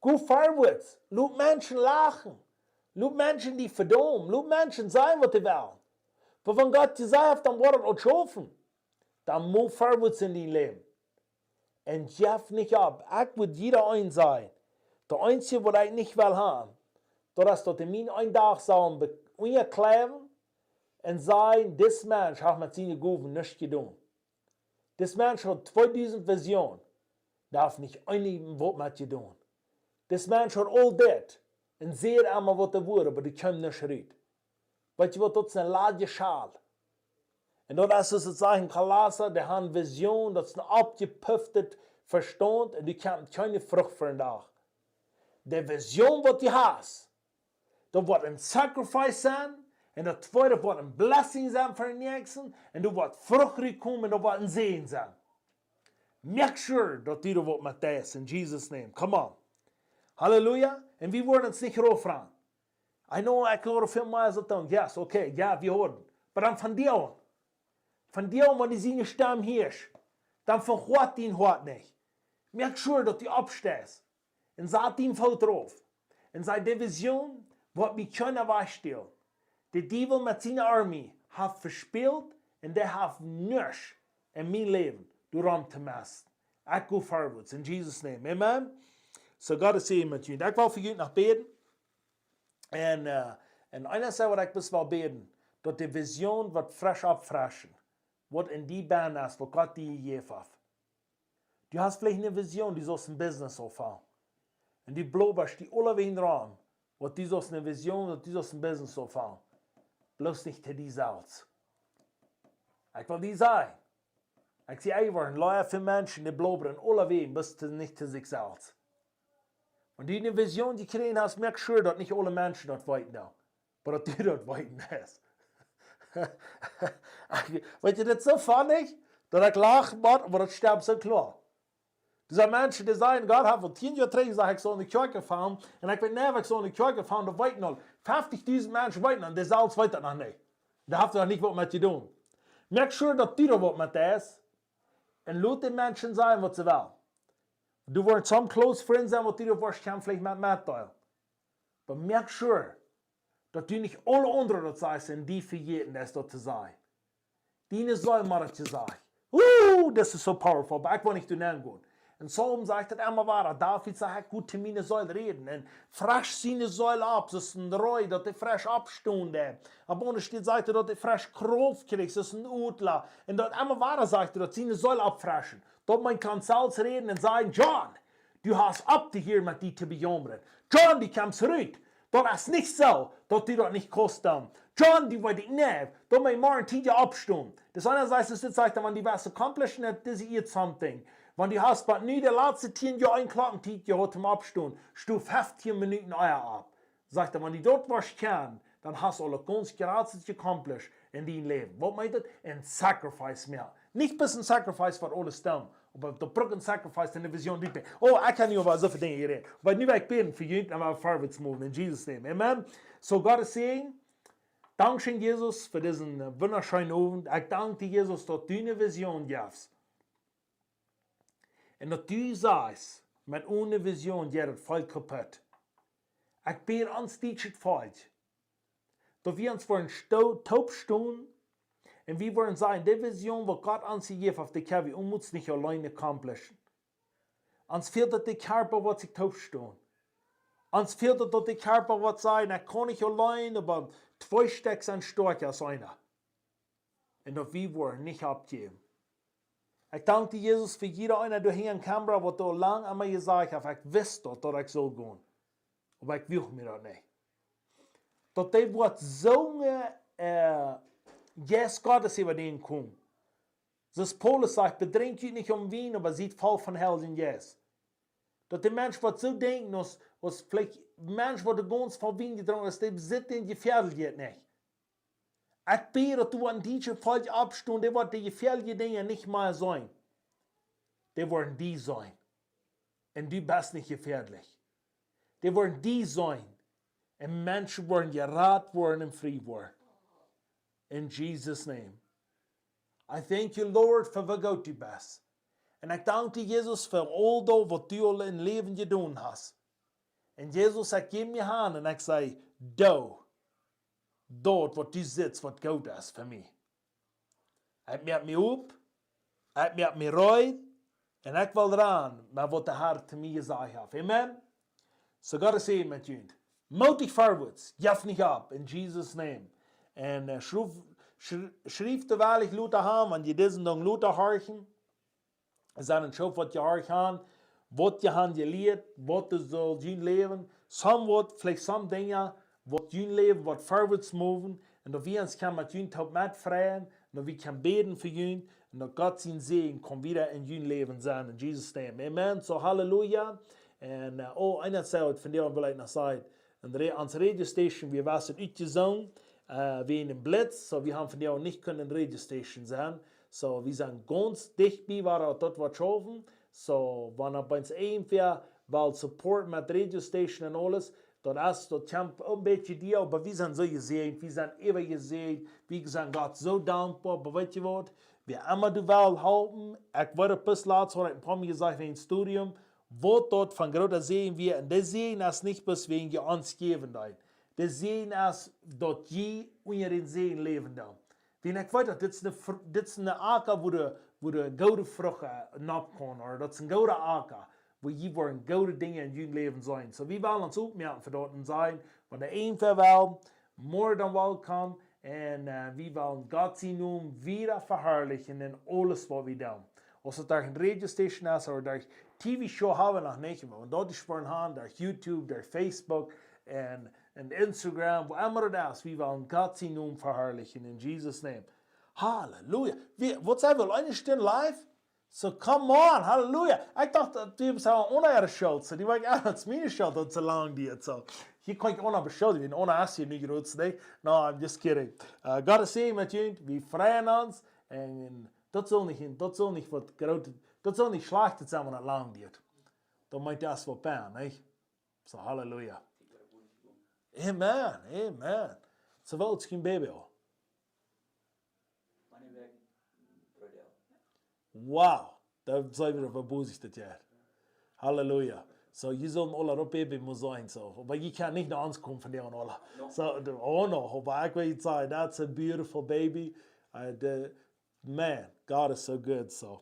Go forwards. Lot Menschen lachen. Lot Menschen die vedaumen. Lot Menschen sajen, waut dee wellen. Oba wan Gott jesajcht haft, dan woat daut uk schaufen. Dan move forwards en dien Läwen. Un jeff nich opp. Ekj wudd jieda eenen sajen, daut eensje, waut ekj nich well haben, daut es, daut dee mie eenen Dach sellen be-, unjakjleewen un sajen: "Dis Mensch haft met siene Gowen nuscht jedonen. Dis Mensch haud tweedusent Visionen, doa haft nich eent waut met jedonen. Dis Mensch haud aul dit un säd emma, waut doa wia, oba doa kjeem nuscht rut." Weetst du waut, daut es eene ladje Schal. Un daut es, soo aus et sajcht en Kolossa, dee haben Vision, daut es een oppjepuftet Vestaunt, un dee kjemt kjeene Frucht fa een Dach. De Vision, waut du hast, daut woat een sacrifice sennen, un daut tweede woat een blessing sennen fa dän Näakjsten, un doa woat Frucht rutkomen, un daut woat een Säajen sennen. Make sure daut du doa waut met deist, in Jesus' name. Come on. Halleluja. Un wie woaren ons nich raufranen. I know, ekj hia väl mea aus daut dan. Yes, okay, jo, wie hieren. Oba dan von die aun. Von die aun, wan du siene Stemm hieescht, dan vehooch dien Hoat nich. Make sure daut du oppsteist. Un sat dien Foot drauf. Un saj: "De Vision woat mie kjeena wajchstälen. De Diewel met siene Army haft vespält un dee haft nuscht en mien Läwen doarom to messen. Ekj go forwards in Jesus' name. Amen. So Gott es hia met junt. Ekj well fa junt noch bäden. Un, äh, un eent es waut ekj bloos well bäden, daut de Vision woat fresch oppfreschen, waut en die bennen es, waut Gott die jejäft haft. Du hast veleicht eene Vision, du saust een Business oppfangen. Un du blubbasch die aulawäajen rom, waut du saust eene Vision, daut du saust een Business oppfangen. Bloos nich to die selfst. Ekj well die sajen, ekj sie eewich, un lea fa Menschen, dee blubbren aulawäajen, bloos to, nich to sikj selfst. Wan du eene Vision jekjräajen hast, moak sure, daut nich aule Menschen daut weeten doonen, oba daut du daut weeten deist. Weetst, daut es soo funny, daut ekj lach, oba, oba daut stemmt soo kloa. Doa sent Menschen, dee sajen, Gott haft aul tieen Joa trigj jesajcht, ekj saul enne Kjoakj gonen, un ekj weet nich, ekj saul enne Kjoakj gonen, daut weeten aul. Feftichdusent Menschen weeten daut, un dee selfst weeten daut noch nich. Dee haben noch nich waut met jedonen. Moak sure, daut du doa waut met deist, un lot de Menschen sajen, waut see wellen. Du woascht some close friends haben, waut du doa woascht kjennen veleicht met, metdeelen. Oba moak sure, daut du nich aule aundre daut sajchst un die vejäten es daut to sajen. Diene Seel mott daut sajen. Ooh, this is so powerful, oba ekj well nich doa nenn gonen. Un Psalm sajcht daut emma wada, David sajcht, ekj go to miene Seel räden. Un fresch siene Seel opp, soo aus een Ree, daut dee fresch oppstonen deit. Opp aundre Städ sajcht hee, daut dee fresch Krauft kjricht, soo aus een Odla. Un daut emma wada sajcht hee, daut siene Seel oppfreschen. Daut maun kaun selfst räden un sajen, John, du hast oppjehieet met die to bejaumren. John, du kjemst rut. Daut es nich soo, daut du daut nich kaust doonen. John, du weetst nich, daut mie morjen tieen Joa oppstonen. Daut es eena, sajcht, daut sajcht, wan du west accomplishen at dise Ieed something. Wan du hast bie nu de latste tieen Joa eene Klocktiet jehaut toom oppstonen, sto feftieen Minuten ea opp. Sajcht hee, wan du daut woascht kjennen, dan hast du aul gaunz jratset accomplished en dien Läwen. Waut meent daut? Een sacrifice moaken. Nich bloos een sacrifice fa aules doonen, oba daut brukt een sacrifice en de Vision, dee, oh, ekj hab nu äwa soo väl Dinja jerät. Oba nu well ekj bäden fa junt un wie forwards moven in Jesus' name. Amen. So Gott es Säajen. Dankscheen, Jesus, fa disen, äh, wundascheenen Owent. Ekj dank die, Jesus, daut du eene Vision jefst. Un daut du sajchst, met eene Vision jeit daut Volkj kaputt. Ekj bäd ons dietschet Volkj, daut wie ons woaren sto-, toopstonen un wie woaren sajen, dee Vision, waut Gott ons jejäft haft, dee kjenn wie ons nich auleen accomplishen. Ons fält daut de Kjarpa woat sikj toopstonen. Ons fält daut, daut de Kjarpa woat sajen, ekj kaun nich auleen, oba twee Stekj sent stoakja aus eena. Un daut wie woaren nich oppjäwen. Ekj dank die, Jesus, fa jieda eena doa hinja aun de Kamera, waut doa lang aun mie jesajcht haft, ekj wist daut, daut ekj sull gonen. Oba ekj wuag mie daut nich. Daut dee woat soone, äh, Jeist Gottes äwa dän komen. Soo aus Paulus sajcht, bedrinkjt junt nich aun Wien, oba siet voll vom Heiljen Jeist. Daut de Mensch woat soo denkjen, aus, aus veleicht Mensch, waut de gaunz voll Wien jedrunken haft, dee sitt dän jefäadlichen nich. Ekj bäd, daut du een dietschet Volkj oppstonen, dee woat de jefäadliche Dinja nich mea seenen. Dee woaren die seenen. Un du best nich jefäadlich. Dee woaren die seenen. Un Menschen woaren jerat woaren un frie woaren. In Jesus' name. I thank you, Lord, fa woo goot du best. Un ekj dank die, Jesus, fa aul daut, waut du aul em Läwen jedonen hast. Un Jesus, ekj jäw mie han un ekj saj, doo daut, waut du sajchst, waut goot es fa mie. Ekj moak mie op, ekj moak mie reed, un ekj well doaraun, mau waut de Herr to mie jesajcht haft. Amen. So Gott es Säajen met junt. Mootich forwards, jeff nich opp, in Jesus' name. Un, äh, schrief, schrie-, schrief de Wellich lota han, wan jie disen Dach lota horchen. Sent een Schoof waut jie horchen han, waut jie han jelieet, waut doa saul jun Läwen, somewhat, veleicht some Dinja, waut jun Läwen woat forwards moven, un daut wie ons kjennen met junt toop metfreien, un daut wie kjennen bäden fa junt, un daut Gott sien Säajen kaun wada en jun Läwen sennen, in Jesus' name. Amen. So, Halleluja. Un, äh, oh, eena sajcht, von dee well ekj noch sajen, un re-, ons Radio Station, wie wieren utjesonden, äh, wäajen een Blitz, so wie haben von dee nich kunnen Radio Station sennen. So, wie sent gaunz dicht bie, wua daut woat schaufen. So, wan opp ons irjentwäa well support met Radio Station un aules, daut es, daut kjemt een bät die, oba wie sent soo jesäajent, wie sent äwa jesäajent, wie sent Gott soo dankboa, oba weetst du waut? Wäa emma du west halpen, ekj weet, bat latst haud ekj een poa Mol jesajcht wäajen Studium, waut daut von groota Säajen wia, un de Säajen es nich bloos wäajen jie ons jäwen doonen. De Säajen es, daut jie unja dän Säajen läwen doonen. Wiels ekj weet daut dit es een, Fr- dit es een Acka, wua de, wua de goode Frucht nopp kaun, ooda daut es een gooda Acka, wua jie woaren goode Dinja en jun Läwen seenen. So, wie wellen ons opmoaken fa daut un sajen, wan de een fa well, more than welcome, un uh, wie wellen Gott sienen Nomen wieda veharlichen en aules waut wie doonen. Aus daut doa een Radiostation es, ooda doa T V-Show haben wie noch nich, oba wan daut es, woaren haben, doa YouTube, doa Facebook, un, un Instagram, wua emma daut es, wie wellen Gott sienen Nomen veharlichen, in Jesus' name. Halleluja. Wie, waut sent wie, eene Stund live? So, come on, halleluja. Ekj docht, daut wie sent onen äare Schult, so, dee wia ekj aus miene Schult, daut soo lang diet, so. Hia kaun ekj onen beschuljen, wie onen es hia nu grootste Deel. No, I'm just kidding. Uh, Gott es hia met junt, wie freien ons, un daut saul nich, daut saul nich waut groot, daut saul nich schlajcht sennen, wan daut lang diet. Dan meent daut es waut bie, nich? So, halleluja. Amen, amen. So, woo oolt es jun Baby aul? Wow, daut sent wie opp Busch dit Joa. Halleluja. So, jie sellen aula opp Baby motten sennen, so. Oba jie kjennen nich no ons komen von dee aula. So, de, oh no, oba ekj well sajen, that's a beautiful baby. Uh, de, man, God is so good, so.